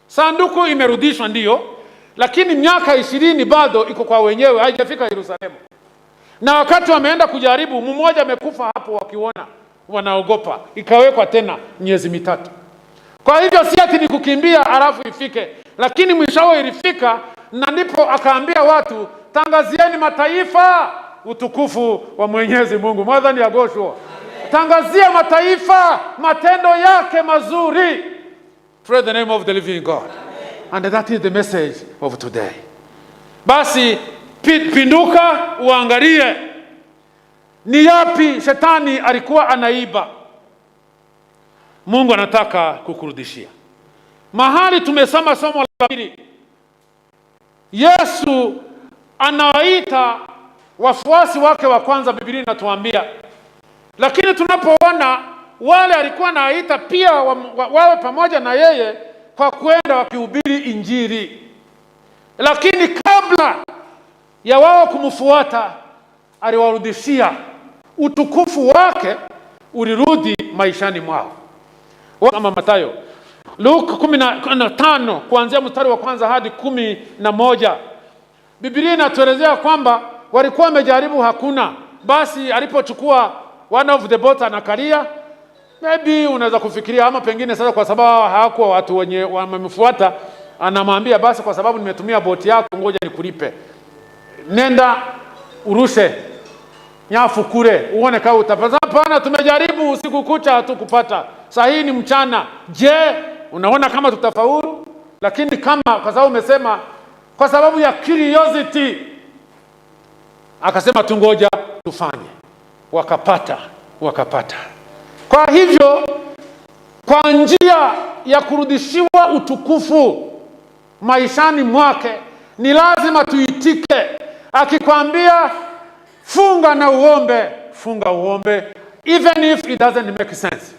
Sanduku imerudishwa ndiyo, lakini miaka 20 bado iko kwa wenyewe, haijafika Yerusalemu. Na wakati wameenda kujaribu, mmoja amekufa hapo, wakiona wanaogopa, ikawekwa tena miezi 3. Kwa hivyo si ati ni kukimbia alafu ifike, lakini mwishowe ilifika, na ndipo akaambia watu, tangazieni mataifa utukufu wa Mwenyezi Mungu. Mwathani agoshwo. Tangazia mataifa matendo yake mazuri. Pray the name of the living God. And that is the message of today. Basi pinduka uangalie ni yapi shetani alikuwa anaiba. Mungu anataka kukurudishia. Mahali tumesoma somo la pili, Yesu anawaita wafuasi wake wa kwanza, Biblia inatuambia. Lakini tunapoona wale alikuwa anaita pia wawe pamoja na yeye kwa kwenda wakihubiri Injili. Lakini kabla ya wao kumfuata, aliwarudishia utukufu wake, ulirudi maishani mwao. Kama Mathayo, Luke 15 kuanzia mstari wa kwanza hadi 11. Biblia inatuelezea kwamba walikuwa wamejaribu hakuna. Basi alipochukua one of the boat anakalia, maybe unaweza kufikiria ama pengine sasa kwa sababu hawakuwa watu wenye wamemfuata, anamwambia basi kwa sababu nimetumia boti yako, ngoja nikulipe. Nenda urushe nyafu kule uone kama utapata. Hapana, tumejaribu usiku kucha hatukupata. Saa hii ni mchana. Je, unaona kama tutafaulu? Lakini kama kwa sababu umesema kwa sababu ya curiosity, akasema tungoja tufanye. Wakapata. Kwa hivyo kwa njia ya kurudishiwa utukufu maishani mwake ni lazima tuitike. Akikwambia funga na uombe, funga uombe, even if it doesn't make sense.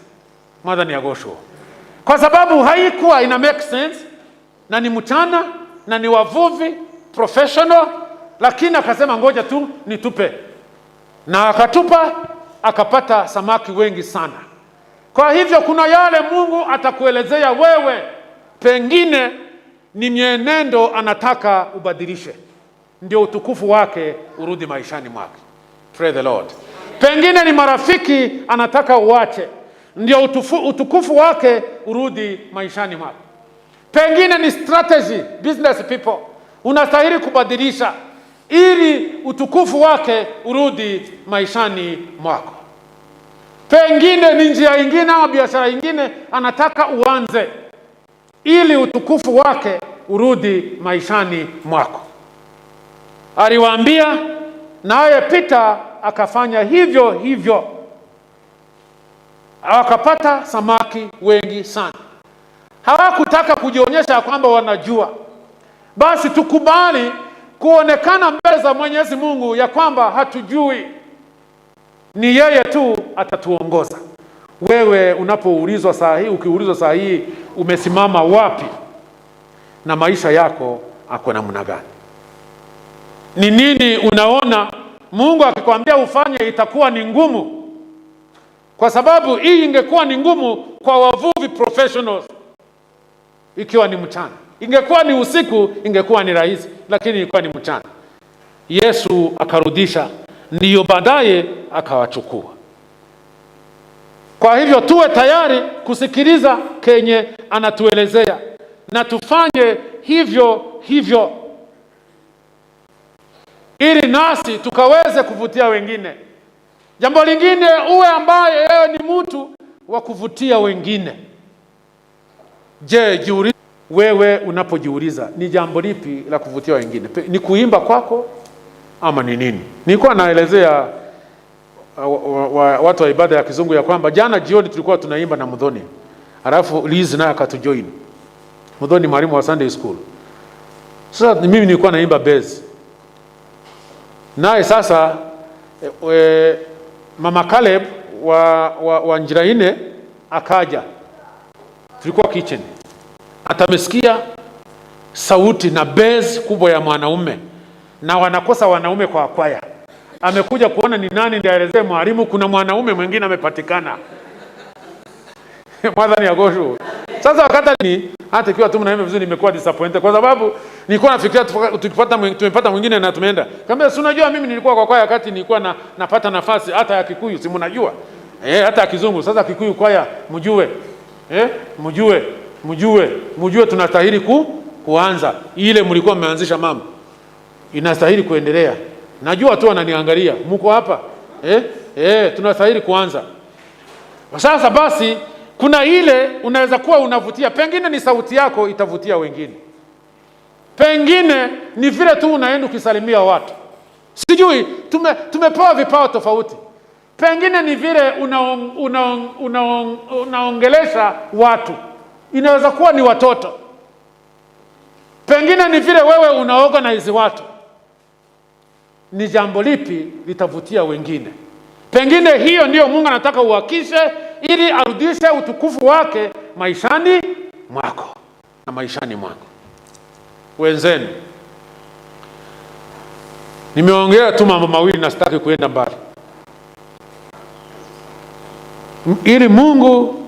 Mwathani agoshwo. Kwa sababu haikuwa ina make sense, na ni mchana na ni wavuvi professional, lakini akasema ngoja tu nitupe, na akatupa, akapata samaki wengi sana. Kwa hivyo kuna yale Mungu atakuelezea wewe, pengine ni mienendo anataka ubadilishe, ndio utukufu wake urudi maishani mwake. Pray the Lord. Pengine ni marafiki anataka uache, ndio utukufu wake urudi maishani mwake. Pengine ni strategy, business people, unastahili kubadilisha ili utukufu wake urudi maishani mwako. Pengine ni njia ingine au biashara ingine anataka uanze ili utukufu wake urudi maishani mwako. Aliwaambia, naye Peter akafanya hivyo hivyo, wakapata samaki wengi sana. Hawakutaka kujionyesha kwamba wanajua. Basi tukubali kuonekana mbele za Mwenyezi Mungu ya kwamba hatujui, ni yeye tu atatuongoza. Wewe unapoulizwa saa hii, ukiulizwa saa hii umesimama wapi na maisha yako ako namna gani, ni nini unaona Mungu akikwambia ufanye itakuwa ni ngumu? Kwa sababu hii ingekuwa ni ngumu kwa wavuvi professionals ikiwa ni mchana. Ingekuwa ni usiku ingekuwa ni rahisi, lakini ilikuwa ni mchana. Yesu akarudisha, ndiyo baadaye akawachukua. Kwa hivyo tuwe tayari kusikiliza kenye anatuelezea na tufanye hivyo hivyo ili nasi tukaweze kuvutia wengine. Jambo lingine, uwe ambaye yeye ni mtu wa kuvutia wengine. Je, jiulize wewe unapojiuliza ni jambo lipi la kuvutia wengine? Ni kuimba kwako ama ni nini? Nilikuwa naelezea watu wa ibada ya kizungu ya kwamba jana jioni tulikuwa tunaimba na Muthoni, alafu Liz naye akatujoin. Muthoni mwalimu wa Sunday school. Sasa mimi nilikuwa naimba bass. Naye sasa Mama Caleb wa Njiraine akaja. Tulikuwa kitchen. Atamesikia Sauti na bass kubwa ya mwanaume, na wanakosa wanaume kwa kwaya. Amekuja kuona ni nani ndiye aelezee mwalimu kuna mwanaume mwingine amepatikana. Mwathani agocwo. Sasa wakati ni hata ikiwa tu mnaimba vizuri, nimekuwa disappointed kwa sababu nilikuwa nafikiria tukipata tumepata mwingine na tumeenda. Kaambia, si unajua mimi nilikuwa kwa kwaya wakati nilikuwa napata nafasi hata ya Kikuyu, si mnajua? Hata ya Kizungu. Sasa Kikuyu kwaya mjue. Mjue, mjue, mjue tunastahili kuanza. Ile mlikuwa mmeanzisha mama, inastahili kuendelea. Najua tu wananiangalia, mko hapa. Tunastahili kuanza. Sasa basi kuna ile unaweza kuwa unavutia, pengine ni sauti yako itavutia wengine, pengine ni vile tu unaenda ukisalimia watu, sijui tumepewa vipawa tofauti, pengine ni vile unaongelesha watu, inaweza kuwa ni watoto, pengine ni vile wewe unaorganize watu. Ni jambo lipi litavutia wengine? Pengine hiyo ndiyo Mungu anataka uhakishe ili arudishe utukufu wake maishani mwako na maishani mwako. Wenzenu, nimeongea tu mambo mawili na sitaki kuenda mbali. Ili Mungu,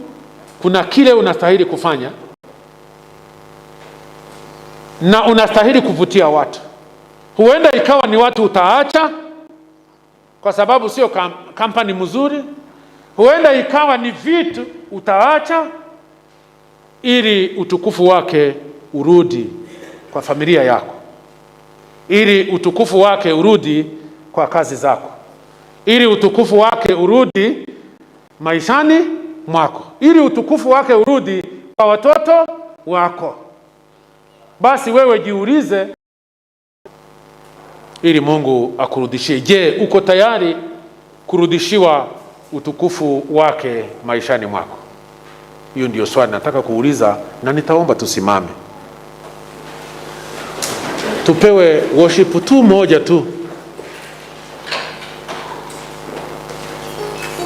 kuna kile unastahili kufanya na unastahili kuvutia watu. Huenda ikawa ni watu utaacha kwa sababu sio kampani mzuri. Huenda ikawa ni vitu utaacha ili utukufu wake urudi kwa familia yako, ili utukufu wake urudi kwa kazi zako, ili utukufu wake urudi maishani mwako, ili utukufu wake urudi kwa watoto wako. Basi wewe jiulize ili Mungu akurudishie. Je, uko tayari kurudishiwa utukufu wake maishani mwako? Hiyo ndio swali nataka kuuliza, na nitaomba tusimame tupewe worship tu moja tu,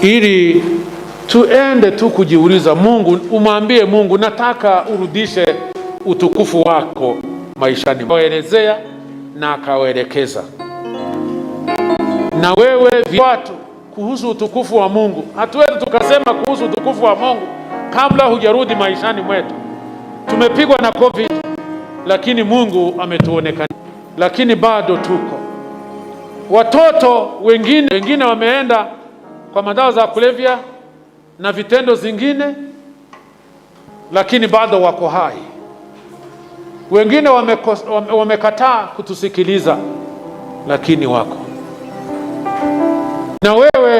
ili tuende tu kujiuliza Mungu. Umwambie Mungu, nataka urudishe utukufu wako maishani. Akawaelezea na akawaelekeza. Na wewe watu kuhusu utukufu wa Mungu, hatuwezi tukasema kuhusu utukufu wa Mungu kabla hujarudi maishani mwetu. Tumepigwa na COVID, lakini Mungu ametuonekana, lakini bado tuko watoto wengine wameenda kwa madawa za kulevya na vitendo zingine, lakini bado wako hai. Wengine wamekataa kutusikiliza, lakini wako. Na wewe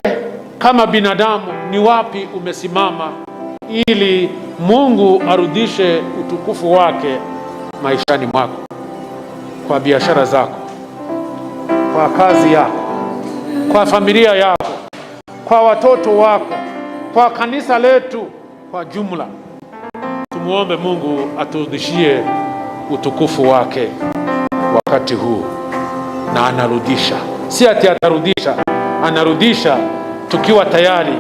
kama binadamu, ni wapi umesimama ili Mungu arudishe utukufu wake maishani mwako, kwa biashara zako, kwa kazi yako, kwa familia yako, kwa watoto wako, kwa kanisa letu kwa jumla? Tumuombe Mungu aturudishie utukufu wake wakati huu, na anarudisha. Si ati atarudisha, anarudisha tukiwa tayari.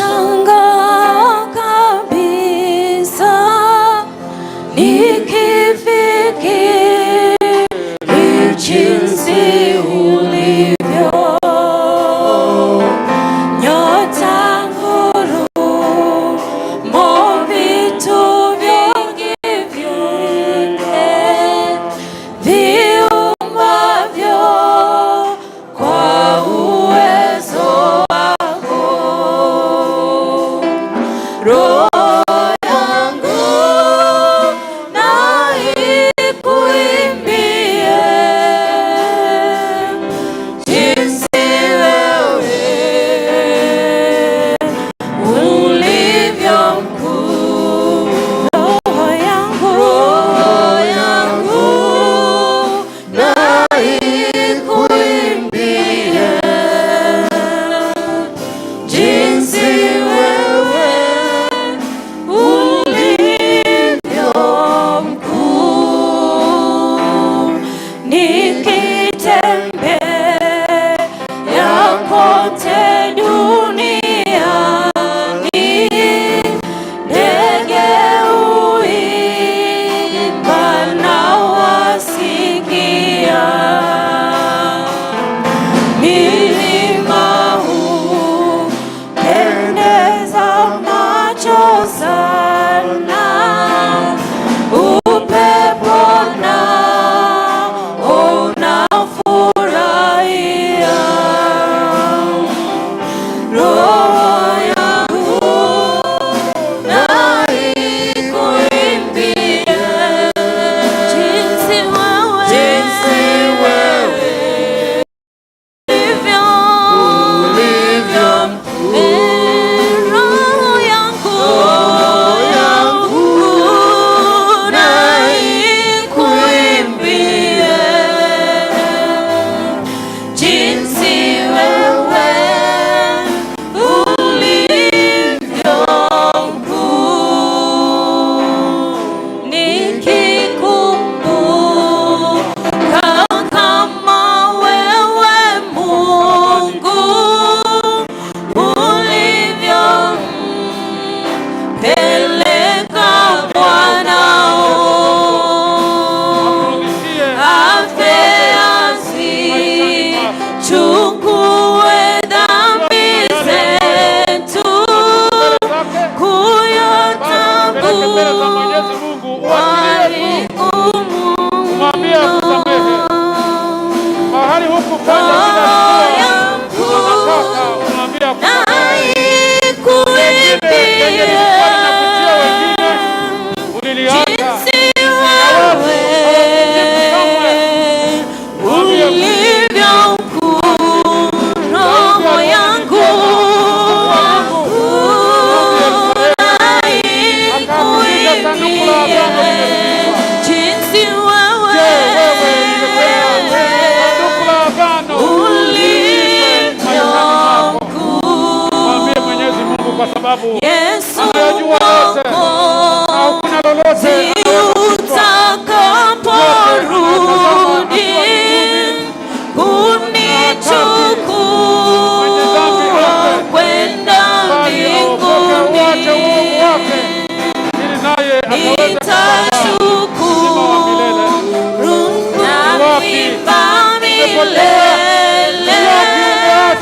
Nashangaa kabisa nikifikiri jinsi ulivyo, nyota, ngurumo, vitu vingi vyote viumbwavyo kwa uwezo wako.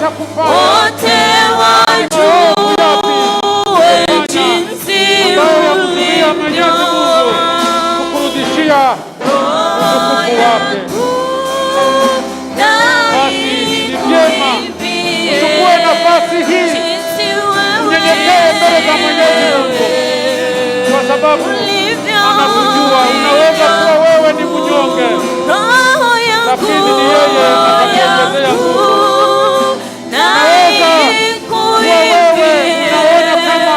unaweza kufanya? Wote Ni maovu yapi wajue jinsi ambayo yamzuia Mwenyezi Mungu kukurudishia utukufu wake? Basi ni vyema uchukue nafasi hii, unyenyekee mbele za Mwenyezi Mungu, kwa sababu anakujua. Unaweza kuwa wewe ni mnyonge, lakini ni yeye atakuongezea nguvu. Unaweza kuwa wewe unaona kama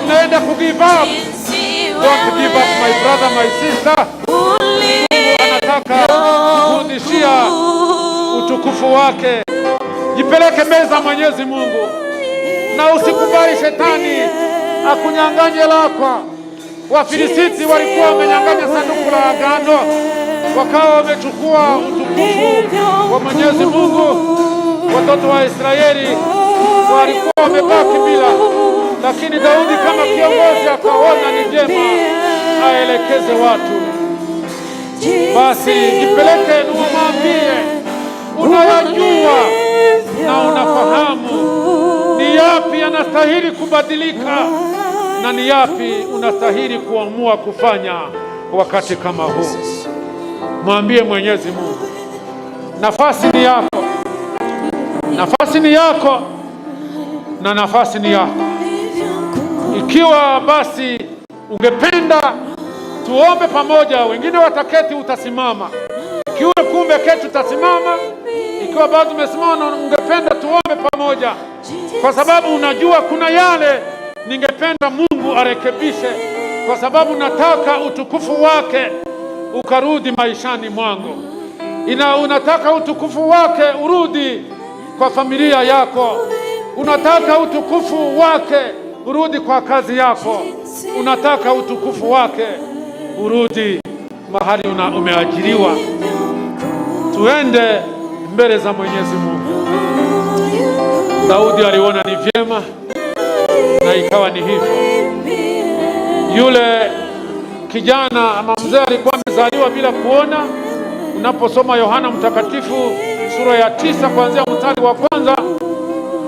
unaenda ku give up. Don't give up, my brother, my sister. Mungu anataka kurudishia utukufu wake. Jipeleke mbele za Mwenyezi Mungu na usikubali shetani akunyang'anye lako. Wafilisiti walikuwa wamenyang'anya sanduku la agano, wakawa wamechukua utukufu wa Mwenyezi Mungu. Watoto wa Israeli walikuwa wamebaki bila, lakini Daudi kama kiongozi akaona ni vyema aelekeze watu. Basi jipeleke na umwambie unayajua na unafahamu ni yapi yanastahili kubadilika na ni yapi unastahili kuamua kufanya wakati kama huu. Mwambie Mwenyezi Mungu, nafasi ni yako, nafasi ni yako na nafasi ni yako. Ikiwa basi ungependa tuombe pamoja, wengine wataketi, utasimama. Ikiwa umeketi utasimama. Ikiwa bado umesimama na ungependa tuombe pamoja, kwa sababu unajua kuna yale ningependa Mungu arekebishe, kwa sababu nataka utukufu wake ukarudi maishani mwangu. Unataka utukufu wake urudi kwa familia yako, unataka utukufu wake urudi kwa kazi yako, unataka utukufu wake urudi mahali umeajiriwa. Tuende mbele za Mwenyezi Mungu. Daudi aliona ni vyema na ikawa ni hivyo. Yule kijana ama mzee alikuwa amezaliwa bila kuona. Unaposoma Yohana Mtakatifu sura ya 9 kuanzia mstari wa 1,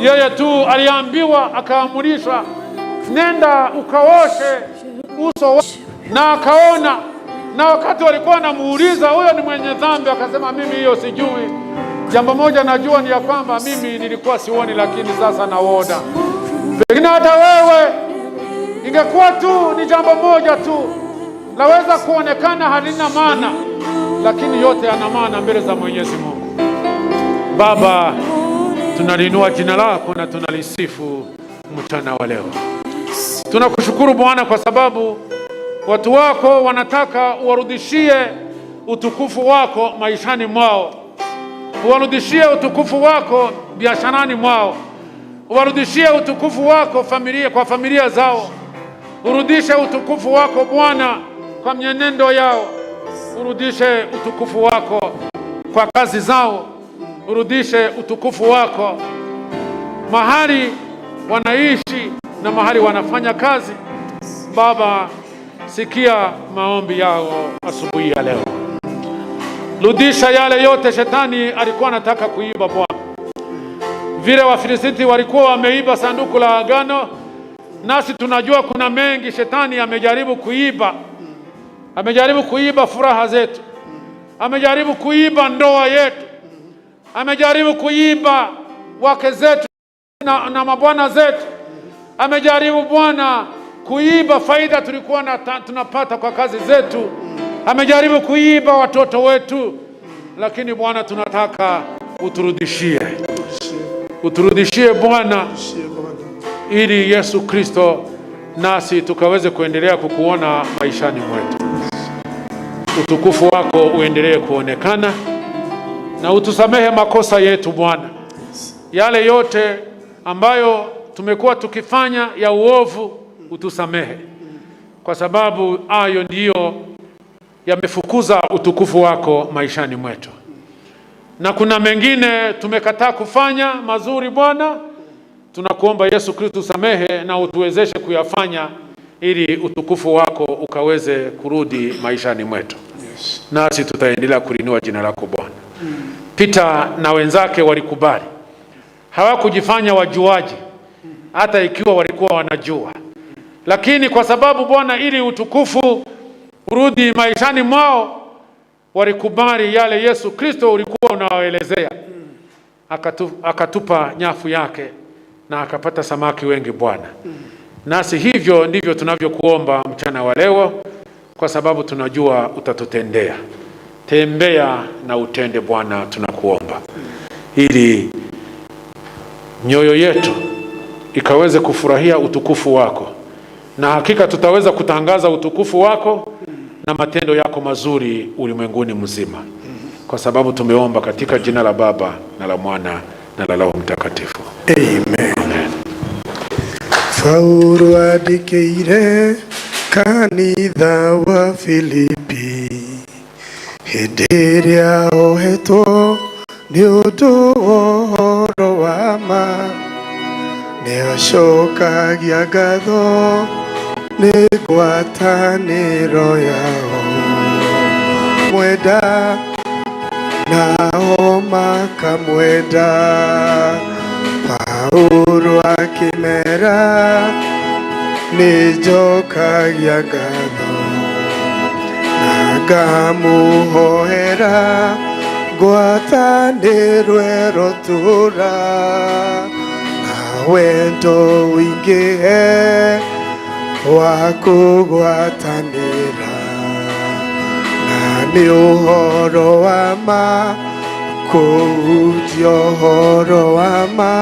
yeye tu aliambiwa akaamrishwa, nenda ukaoshe uso wa, na akaona. Na wakati walikuwa wanamuuliza huyo ni mwenye dhambi, akasema mimi hiyo sijui. Jambo moja najua ni ya kwamba mimi nilikuwa sioni, lakini sasa naona. Pengine hata wewe ingekuwa tu ni jambo moja tu laweza kuonekana halina maana, lakini yote yana maana mbele za Mwenyezi Mungu. Baba, tunaliinua jina lako na tunalisifu mchana wa leo. Tunakushukuru Bwana kwa sababu watu wako wanataka uwarudishie utukufu wako maishani mwao, uwarudishie utukufu wako biasharani mwao, uwarudishie utukufu wako familia, kwa familia zao, urudishe utukufu wako Bwana kwa mienendo yao, urudishe utukufu wako kwa kazi zao, urudishe utukufu wako mahali wanaishi na mahali wanafanya kazi. Baba, sikia maombi yao asubuhi ya leo. Rudisha yale yote shetani alikuwa anataka kuiba Bwana. Vile Wafilisiti walikuwa wameiba sanduku la agano, nasi tunajua kuna mengi shetani amejaribu kuiba. Amejaribu kuiba furaha zetu, amejaribu kuiba ndoa yetu, amejaribu kuiba wake zetu na mabwana zetu, amejaribu Bwana kuiba faida tulikuwa tunapata kwa kazi zetu, amejaribu kuiba watoto wetu, lakini Bwana tunataka uturudishie, uturudishie Bwana, ili Yesu Kristo nasi tukaweze kuendelea kukuona maishani mwetu. Utukufu wako uendelee kuonekana na utusamehe makosa yetu Bwana, yale yote ambayo tumekuwa tukifanya ya uovu, utusamehe, kwa sababu hayo ndiyo yamefukuza utukufu wako maishani mwetu. Na kuna mengine tumekataa kufanya mazuri Bwana, tunakuomba Yesu Kristo usamehe na utuwezeshe kuyafanya ili utukufu wako ukaweze kurudi maishani mwetu. Nasi tutaendelea kulinua jina lako Bwana. Peter na wenzake walikubali. Hawakujifanya wajuaji, hata ikiwa walikuwa wanajua, lakini kwa sababu Bwana, ili utukufu urudi maishani mwao, walikubali yale Yesu Kristo ulikuwa unawaelezea. Akatupa nyafu yake na akapata samaki wengi Bwana. Nasi hivyo ndivyo tunavyokuomba mchana wa leo, kwa sababu tunajua utatutendea. Tembea na utende Bwana, tunakuomba ili nyoyo yetu ikaweze kufurahia utukufu wako, na hakika tutaweza kutangaza utukufu wako na matendo yako mazuri ulimwenguni mzima, kwa sababu tumeomba katika jina la Baba na la Mwana na la Roho Mtakatifu. Amen. Paulo andĩkĩire kanitha wa Filipi hĩndĩ ĩrĩa ohetwo nĩ ũndũ wa ũhoro wa ma, nĩacokagia ngatho nĩ ngwatanĩro yao mwenda nao makamwenda. Paulo akĩmera nĩnjokagia ngatho na ngamũhoera ngwatanĩro ĩrotũũra na wendo ũingĩhe wa kũgwatanĩra, na nĩ ũhoro wa ma kũhunjia ũhoro wa ma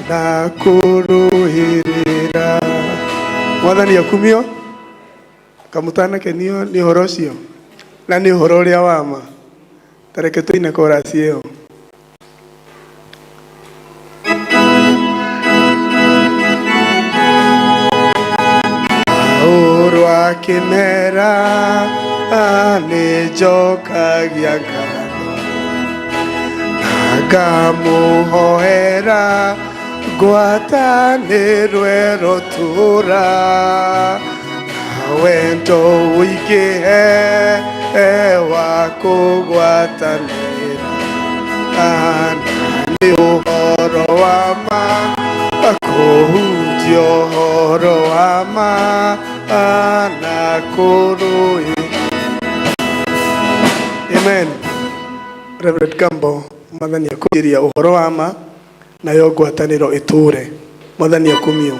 na kũrũĩrĩra. Mwathani akumio kamũtanakenio nĩ ũhoro ũcio na nĩ ũhoro ũrĩa wa ma. Tareke tũine korasi ĩyo. Paulo akĩmera nĩnjokagia ngatho na ngamũhoera ngwatanĩro ĩrotũũra na wendo ũingĩhe wa kũgwatanĩra, na nĩ ũhoro wa ma kũhunjia ũhoro wa ma na kũrũĩ. Amen. Reverend Gambo, Mwathani akũgiria ũhoro wa ma nayo ngwatanĩro ĩtũũre. Mwathani akumio.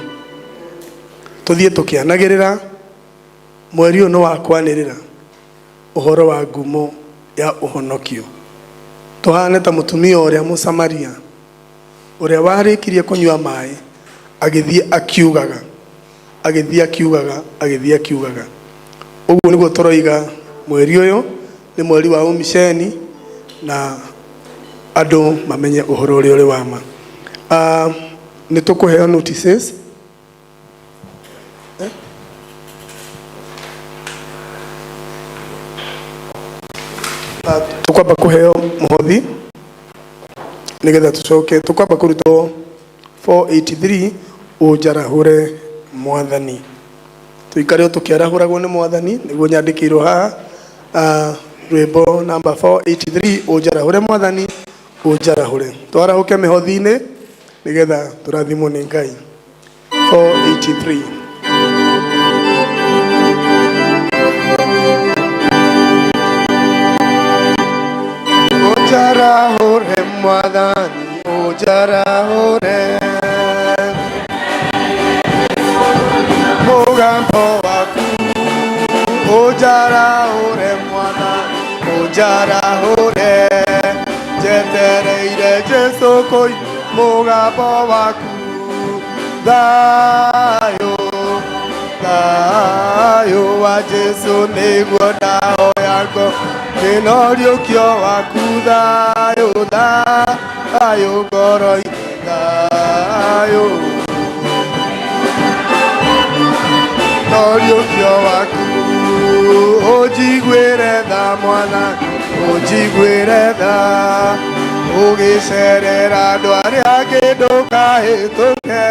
Tũthiĩ tũkĩanagĩrĩra mweri ũyũ nĩ wa kwanĩrĩra ũhoro wa ngumo ya ũhonokio. Tũhane ta mũtumia ũrĩa Mũsamaria ũrĩa warĩkirie kũnyua maĩ agĩthiĩ akiugaga, agĩthiĩ akiugaga, agĩthiĩ akiugaga. Ũguo nĩguo tũroiga mweri ũyũ nĩ mweri wa ũmiceni na andũ mamenye ũhoro ũrĩa ũrĩ wa ma. Nĩ tũkũheo notices. Tũkwamba kũheo mũhothi nĩgetha tũcoke tũkwamba kũrutwo 483 ũnjarahũre Mwathani. Tũikare tũkĩarahũragwo nĩ Mwathani nĩguo nyandĩkĩirwo haha. Rwĩmbo namba 483 ũnjarahũre Mwathani, ũnjarahũre. Twarahũke mĩhothi-inĩ nĩgetha tũrathimwo nĩ Ngai. 483. Ũnjarahũre Mwathani, ũnjarahũre mũgambo waku, ũnjarahũre Mwathani, ũnjarahũre njetereire Jesũ kũi mũgambo waku, thayũ thayũ wa Jesũ nĩguo ndahoya ngoro ũriũkio waku, thayũ thayũ ngoro-inĩ, thayũ ũriũkio waku, ũnjiguĩre tha Mwathani, ũnjiguĩre tha, ũgĩcerera andũ arĩa angĩ ndũkahĩtũke,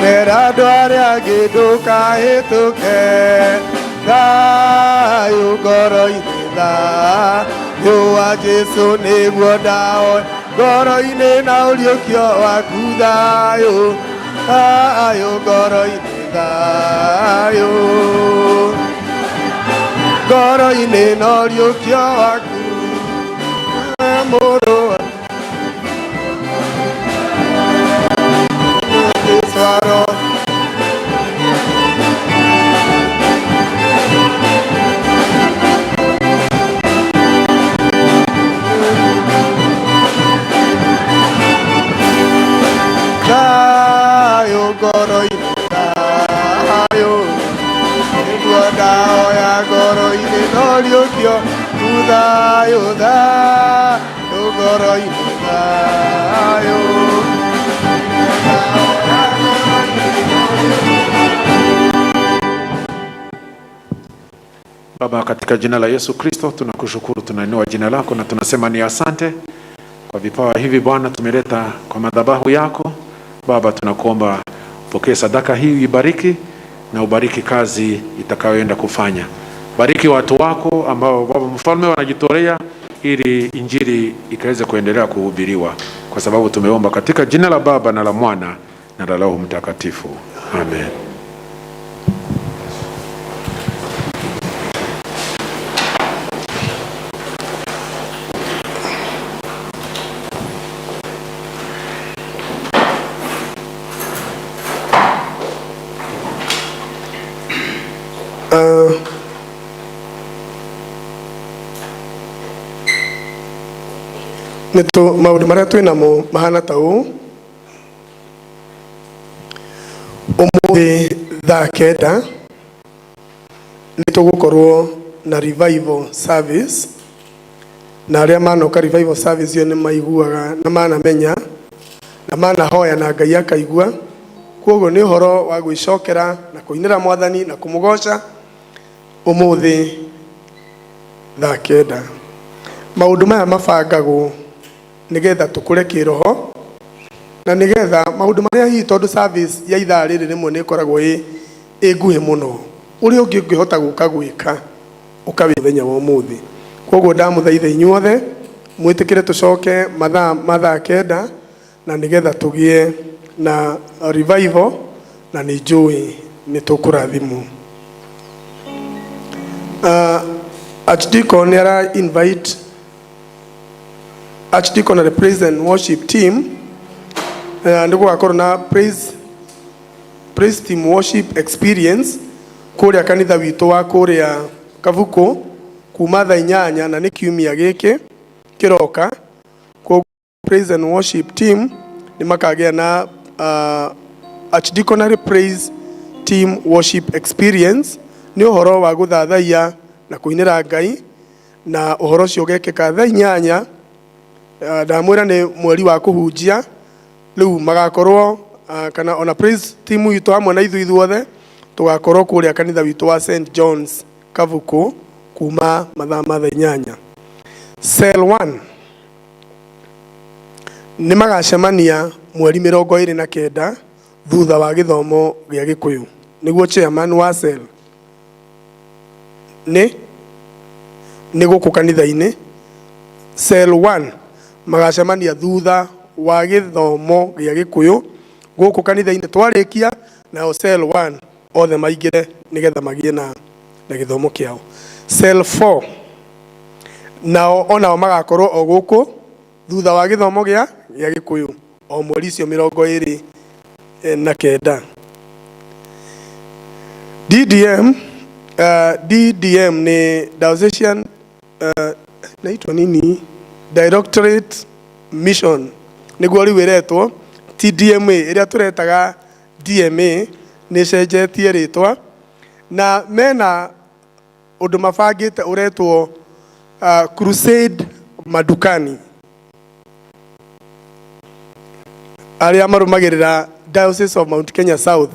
mera andũ arĩa angĩ ndũkahĩtũke, thayũ ngoro-inĩ, thayũ wa Jesũ nĩguo ndahoya Ngoro-inĩ na ũriũkio waku thayũ, thayũ ngoro-inĩ thayũ. Ngoro-inĩ na ũriũkio waku mũrũ wa Jesu aro. Thayũ ngoro-inĩ thayũ, nĩguo ndahoya ngoro-inĩ na ũriũkio tu thayũ, thayũ ngoro-inĩ thayũ. Baba, katika jina la Yesu Kristo tunakushukuru, tunainua jina lako na tunasema ni asante kwa vipawa hivi Bwana tumeleta kwa madhabahu yako. Baba, tunakuomba pokee sadaka hii, ibariki na ubariki kazi itakayoenda kufanya. Bariki watu wako ambao Baba Mfalme wanajitolea ili injili ikaweze kuendelea kuhubiriwa, kwa sababu tumeomba katika jina la Baba na la Mwana na la Roho Mtakatifu, amen. Nĩ tũ maũndũ marĩa twĩ namo mahana ta ũũ. Ũmũthĩ thaa 9 nĩ tũgũkorwo na revival service, na arĩa manoka revival service ĩyo nĩ maiguaga na manamenya na manahoya na Ngai akaigua. Koguo nĩ ũhoro wa gwĩcokera na kũinĩra Mwathani na kũmũgoca ũmũthĩ thaa 9. Maũndũ maya mabangagwo nĩgetha tũkũre kĩroho na nĩgetha maũndũ marĩa hihi, tondũ service ya ithaa rĩrĩ rĩmwe nĩ ĩkoragwo ĩ nguhĩ mũno, ũrĩa ũngĩ ũngĩhota gũka gwĩka ũkawĩ mũthenya wa ũmũthĩ. Koguo ndamũthaitha inyuothe mwĩtĩkĩre tũcoke mathaa ma thaa 9 na nĩgetha tũgĩe na revival, na nĩ njũĩ nĩ tũkũrathimwo. Archdeacon nĩ ara invite Archdeacon na the praise and worship team. Nĩ gũgakorwo na praise team worship experience kũrĩa kanitha witũ wa kũrĩa Kabuku kuma thaa 8, na nĩ kiumia gĩkĩ kĩroka. Koguo praise and worship team nĩ makagĩa na Archdeaconry praise team worship experience. Nĩ ũhoro wa gũthathaiya na kũinĩra Ngai, na ũhoro ũcio ũgekĩka thaa 8. Ndamwĩra nĩ mweri wa kũhunjia, rĩu magakorwo kana ona praise team itũ hamwe na ithuĩ ithuothe tũgakorwo kũrĩa kanitha witũ wa St John's Kabuku kuma mathaa ma thaa 8. Cell 1 nĩ magacemania mweri 29 thutha wa gĩthomo gĩa Gĩkũyũ. Nĩguo chairman wa cell nĩ gũkũ kanitha-inĩ. Cell 1 magacemania thutha wa gĩthomo gĩa Gĩkũyũ gũkũ kanitha-inĩ, twarĩkia nao cell 1 othe maingĩre nĩgetha magĩe na gĩthomo kĩao. Cell 4 nao onao magakorwo o gũkũ thutha wa gĩthomo gĩa Gĩkũyũ o mweri ũcio 29. DDM, DDM ni Diocesan, naitwa nini, Directorate Mission nĩguo rĩu ĩretwo. TDMA ĩrĩa tũretaga DMA nĩ ĩcenjetie rĩtwa, na mena ũndũ mabangĩte ũretwo Crusade Madukani. Arĩa marũmagĩrĩra Diocese of Mount Kenya South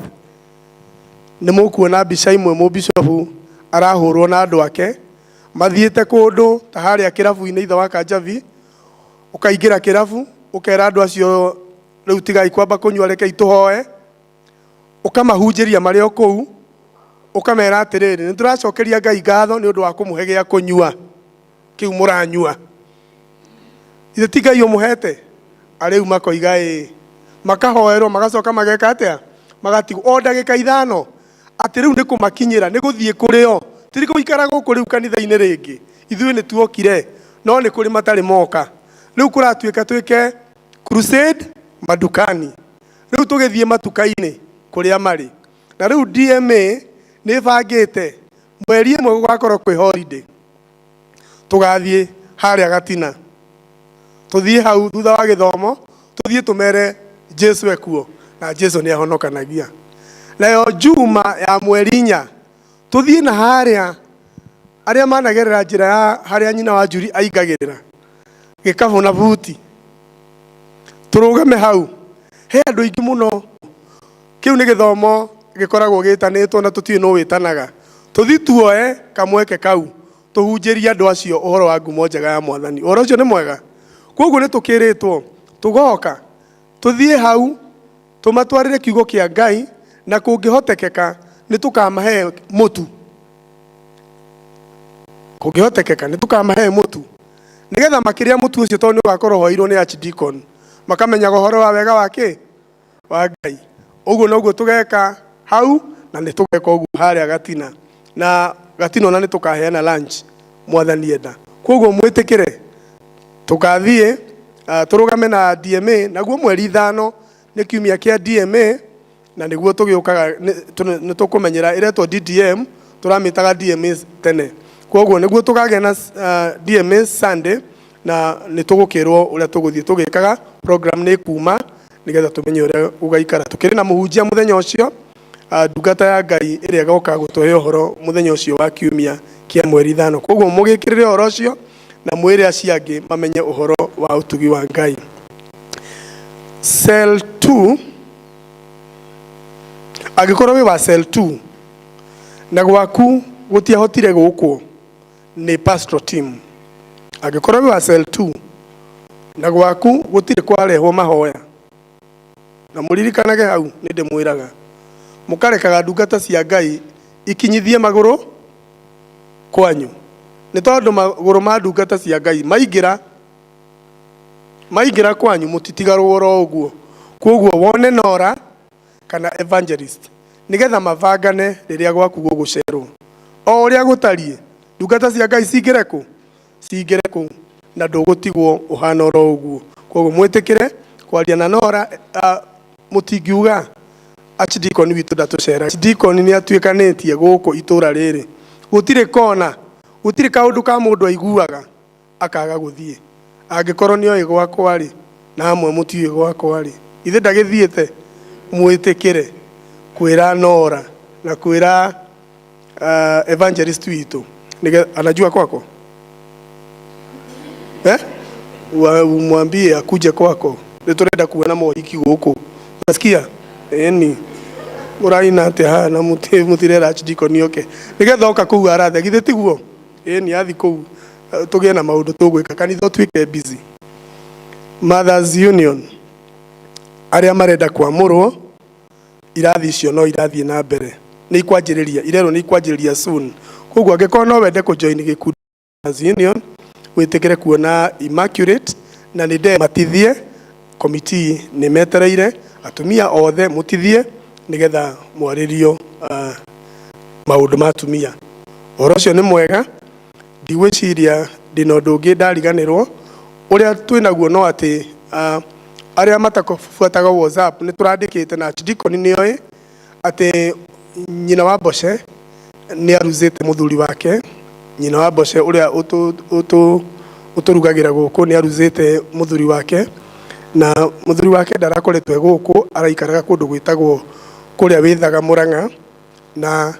nĩ mũkuona mbica imwe mũbishopu arahũrwo na andũ ake mathiĩte kũndũ ta harĩa kĩrabu-inĩ ithe wa Kanjabi. Ũkaingĩra kĩrabu ũkera andũ acio rĩu tigai kwamba kũnyua, rekei tũhoe. Ũkamahunjĩria marĩ o kũu, ũkamera atĩrĩrĩ, nĩ tũracokeria Ngai ngatho nĩ ũndũ wa kũmũhe gĩa kũnyua kĩu mũranyua. Ithe ti Ngai ũmũhete? Arĩu makoiga ĩ makahoerwo magacoka mageka atĩa, magatigwo o ndagĩka 5 atĩ rĩu nĩ kũmakinyĩra, nĩ gũthiĩ kũrĩ o, tiri gũikara gũkũ rĩu kanitha-inĩ rĩngĩ. Ithuĩ nĩ tuokire, no nĩ kũrĩ matarĩ moka. Rĩu kũratuĩka twĩke crusade madukani, rĩu tũgĩthiĩ matuka-inĩ kũrĩa marĩ. Na rĩu DMA nĩ ĩbangĩte mweri 1 gũgakorwo kwĩ holiday, tũgathiĩ harĩa Gatina, tũthiĩ hau thutha wa gĩthomo, tũthiĩ tũmere Jesu ekuo na Jesu nĩ ahonokanagia. Nayo Juma ya mweri 4 tũthiĩ na harĩa arĩa managerera njĩra ya harĩa nyina wa Njuri aingagĩrĩra gĩkabũ na buti, tũrũgame hau. He andũ aingĩ mũno. Kĩu nĩ gĩthomo gĩkoragwo gĩtanĩtwo na tũtiũĩ nũ wĩtanaga. Tũthiĩ tuoe kamweke kau tũhunjĩrie andũ acio ũhoro wa ngumo njega ya Mwathani. Ũhoro ũcio nĩ mwega. Koguo nĩ tũkĩrĩtwo tũgoka tũthiĩ hau tũmatwarĩre kiugo kĩa Ngai, na kũngĩhotekeka nĩ tũkamahe mũtu. Kũngĩhotekeka nĩ tũkamahe mũtu nĩgetha makĩrĩa mũtu ũcio, tondũ nĩ ũgakorwo ũhoeirwo nĩ archdeacon, makamenyaga ũhoro wa wega wa kĩ wa Ngai. Ũguo noguo tũgeka hau, na nĩ tũgeka ũguo harĩa Gatina. Na Gatina ona nĩ tũkaheana lunch Mwathani enda. Koguo mwĩtĩkĩre tũkathiĩ tũrũgame na DMA, naguo mweri 5 nĩ kiumia kĩa DMA, na nĩguo tũgĩũkaga nĩ tũkũmenyera ĩretwo DDM, tũramĩtaga DMA tene. Koguo nĩguo tũkagĩa na DMA Sunday, na nĩ tũgũkĩrwo ũrĩa tũgũthiĩ tũgĩkaga program nĩ kuma nĩgetha tũmenye ũrĩa gũgaikara. Tũkĩrĩ na mũhunjia mũthenya ũcio, ndungata ya Ngai ĩrĩa ĩgoka gũtũhe ũhoro mũthenya ũcio wa kiumia kĩa mweri 5. Koguo mũgĩkĩrĩre ũhoro ũcio na mwĩre acio angĩ mamenye ũhoro wa ũtugi wa Ngai. Cell 2, angĩkorwo wĩ wa cell 2 na gwaku gũtiahotire gũkwo nĩ pastoral team, angĩkorwo wĩ wa cell 2 na gwaku gũtirĩ kwarehwo mahoya, na mũririkanage hau nĩ ndĩmwĩraga mũkarekaga ndungata cia Ngai ikinyithie magũrũ kwanyu, nĩ tondũ magũrũ ma ndungata cia Ngai maingĩra kwanyu mũtitigarwo oro ũguo. Koguo wone Nora kana evangelist nĩgetha mabangane rĩrĩa gwaku gũgũcerwo. O ũrĩa gũtariĩ, ndungata cia Ngai cingĩre kũ? Cingĩre kũu, na ndũgũtigwo ũhana oro ũguo. Koguo mwĩtĩkĩre kwaria na Nora. Mũtingiuga archdeacon witũ ndatũceraga. Archdeacon nĩ atuĩkanĩtie gũkũ itũra rĩrĩ, gũtirĩ kona, gũtirĩ kaũndũ ka mũndũ aiguaga akaga gũthiĩ. Angĩkorwo nĩ oĩ gwakwa rĩ, na amwe mũtiũĩ gwakwa rĩ, ithe ndagĩthiĩte. Mwĩtĩkĩre kwĩra Nora na kwĩra evangelist witũ. Anajua kwako? Umwambie akuje kwako, nĩ tũrenda kuona mohiki gũkũ. Nasikia? Ĩni mũraina atĩa haha na mũtirera archdeacon oke nĩgetha oka kũu arathe, githĩ tiguo? Ĩni athi kũu tũgĩe na maũndũ tũgwĩka, kanitha ũtuĩke busy. Mothers Union arĩa marenda kwamũrwo, irathi icio no irathiĩ na mbere, nĩ ikwanjĩrĩria, irerwo nĩ ikwanjĩrĩria soon. Koguo angĩkorwo no wende kũjoin gĩkundi Mothers Union, wĩtĩkĩre kuona Immaculate na nĩ nde matithie committee nĩ metereire atumia othe mũtithie nĩgetha mwarĩrio maũndũ ma atumia. Ũhoro ũcio nĩ mwega, ndigwĩciria ndĩna ũndũ ũngĩ ndariganĩrwo. Ũrĩa twĩnaguo no atĩ arĩa matabuataga WhatsApp nĩ tũrandĩkĩte na archdeacon nĩ oĩ atĩ nyina wa Mboce nĩ aruzĩte mũthuri wake. Nyina wa Mboce ũrĩa ũtũrugagĩra gũkũ nĩ aruzĩte mũthuri wake, na mũthuri wake ndarakoretwo e gũkũ, araikaraga kũndũ gwĩtagwo kũrĩa wĩthaga Mũrang'a, na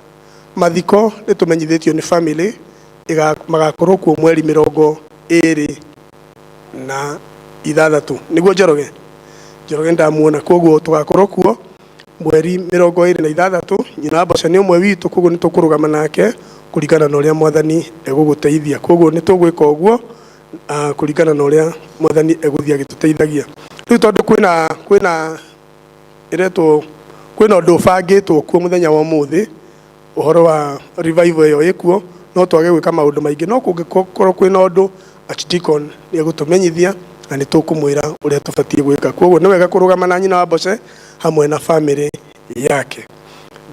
mathiko nĩ tũmenyithĩtio nĩ family magakorwo kuo mweri 26, nĩguo Njoroge Njoroge ndamuona. Koguo tũgakorwo kuo mweri 26. Nyina wa Mboce nĩ ũmwe witũ, koguo nĩ tũkũrũgama nake kũringana na ũrĩa Mwathani egũgũteithia. Koguo nĩ tũgwĩka ũguo kũringana na ũrĩa Mwathani egũthiĩ agĩtũteithagia. Rĩu tondũ kwĩna ĩretwo kwĩna ũndũ ũbangĩtwo kuo mũthenya wa ũmũthĩ, ũhoro wa revival ĩyo ĩkuo, no twage gwĩka maũndũ maingĩ, no kũngĩkorwo kwĩna ũndũ archdeacon nĩ egũtũmenyithia Na nĩ tũkũmwĩra ũrĩa tũbatiĩ gwĩka. Koguo nĩ wega kũrũgama na nyina wa Mboce hamwe na family yake.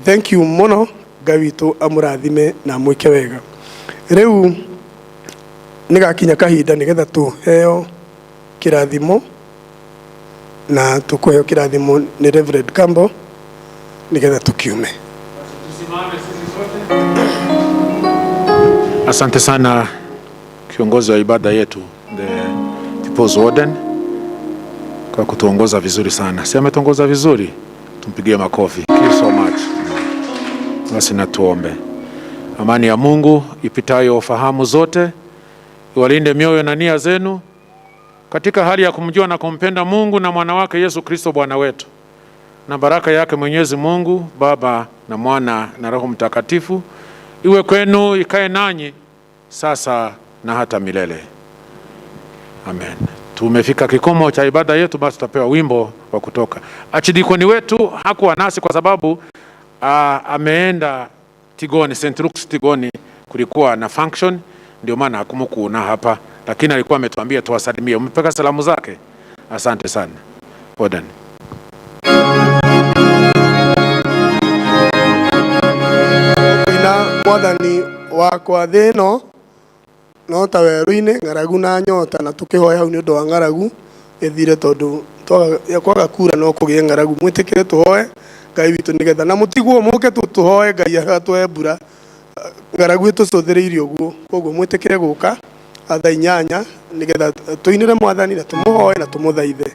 Thank you mũno, Ngai witũ amũrathime na amwĩke wega. Rĩu nĩ gakinya kahinda nĩgetha tũheo kĩrathimo, na tũkũheo kĩrathimo nĩ Reverend Campbell nĩgetha tũkiume. Asante sana kiongozi wa ibada yetu, the People's Warden, kwa kutuongoza vizuri sana. Si ametuongoza vizuri? Tumpigie makofi. Thank you so much. Basi na tuombe. Amani ya Mungu ipitayo fahamu zote iwalinde mioyo na nia zenu katika hali ya kumjua na kumpenda Mungu na mwana wake Yesu Kristo Bwana wetu. Na baraka yake Mwenyezi Mungu Baba na Mwana na Roho Mtakatifu iwe kwenu, ikae nanyi sasa na hata milele. Amen. Tumefika kikomo cha ibada yetu, basi tutapewa wimbo wa kutoka. Achidikoni wetu hakuwa nasi kwa sababu ameenda Tigoni, St. Luke's Tigoni, kulikuwa na function, ndio maana hakumukuona hapa, lakini alikuwa ametuambia tuwasalimie. Umepeka salamu zake? Asante sana. Warden. Kuina mwathani wakwa thĩ ĩno no ta werũ-inĩ, ng'aragu na nyota, na tũkĩhoya hau nĩ ũndũ wa ng'aragu ĩthire, tondũ kwaga kura no kũgĩe ng'aragu. Mwĩtĩkĩre tũhoe Ngai witũ nĩgetha na mũtigwo mũke tũhoe Ngai atũhe mbura, ng'aragu ĩtũcũthĩrĩirie ũguo. Koguo mwĩtĩkĩre gũka thaa 8 nĩgetha tũinĩre mwathani na tũmũhoe na tũmũthaithe.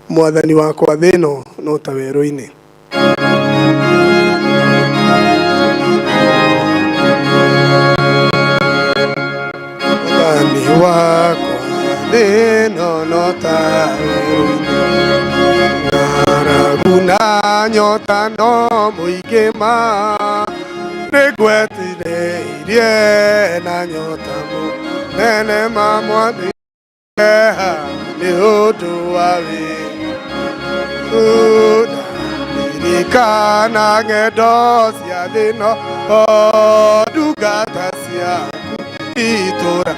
Mwathani wakwa thĩ ĩno no ta werũ-inĩ. Mwathani wakwa thĩ ĩno no ta werũ-inĩ, ng'aragu na nyota no mũingĩ ma, nĩngwetirĩirie na nyota mũnene ma mwathi nĩ ũndũ wa wĩ ndirikana ng'endo cia thĩ ĩno, ndungata ciaku itũra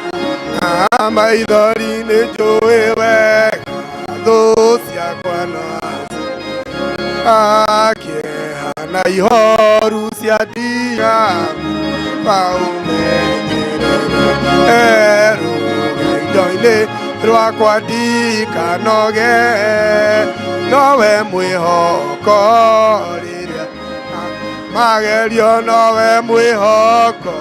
na maithori nĩ njũĩ wega thũ ciakwa nacio akĩeha na ihoru cia ndiga paumenyerere rũgendo-inĩ rwakwa ndikanoge, nowe mwĩhoko rĩrĩa magerio, nowe mwĩhoko.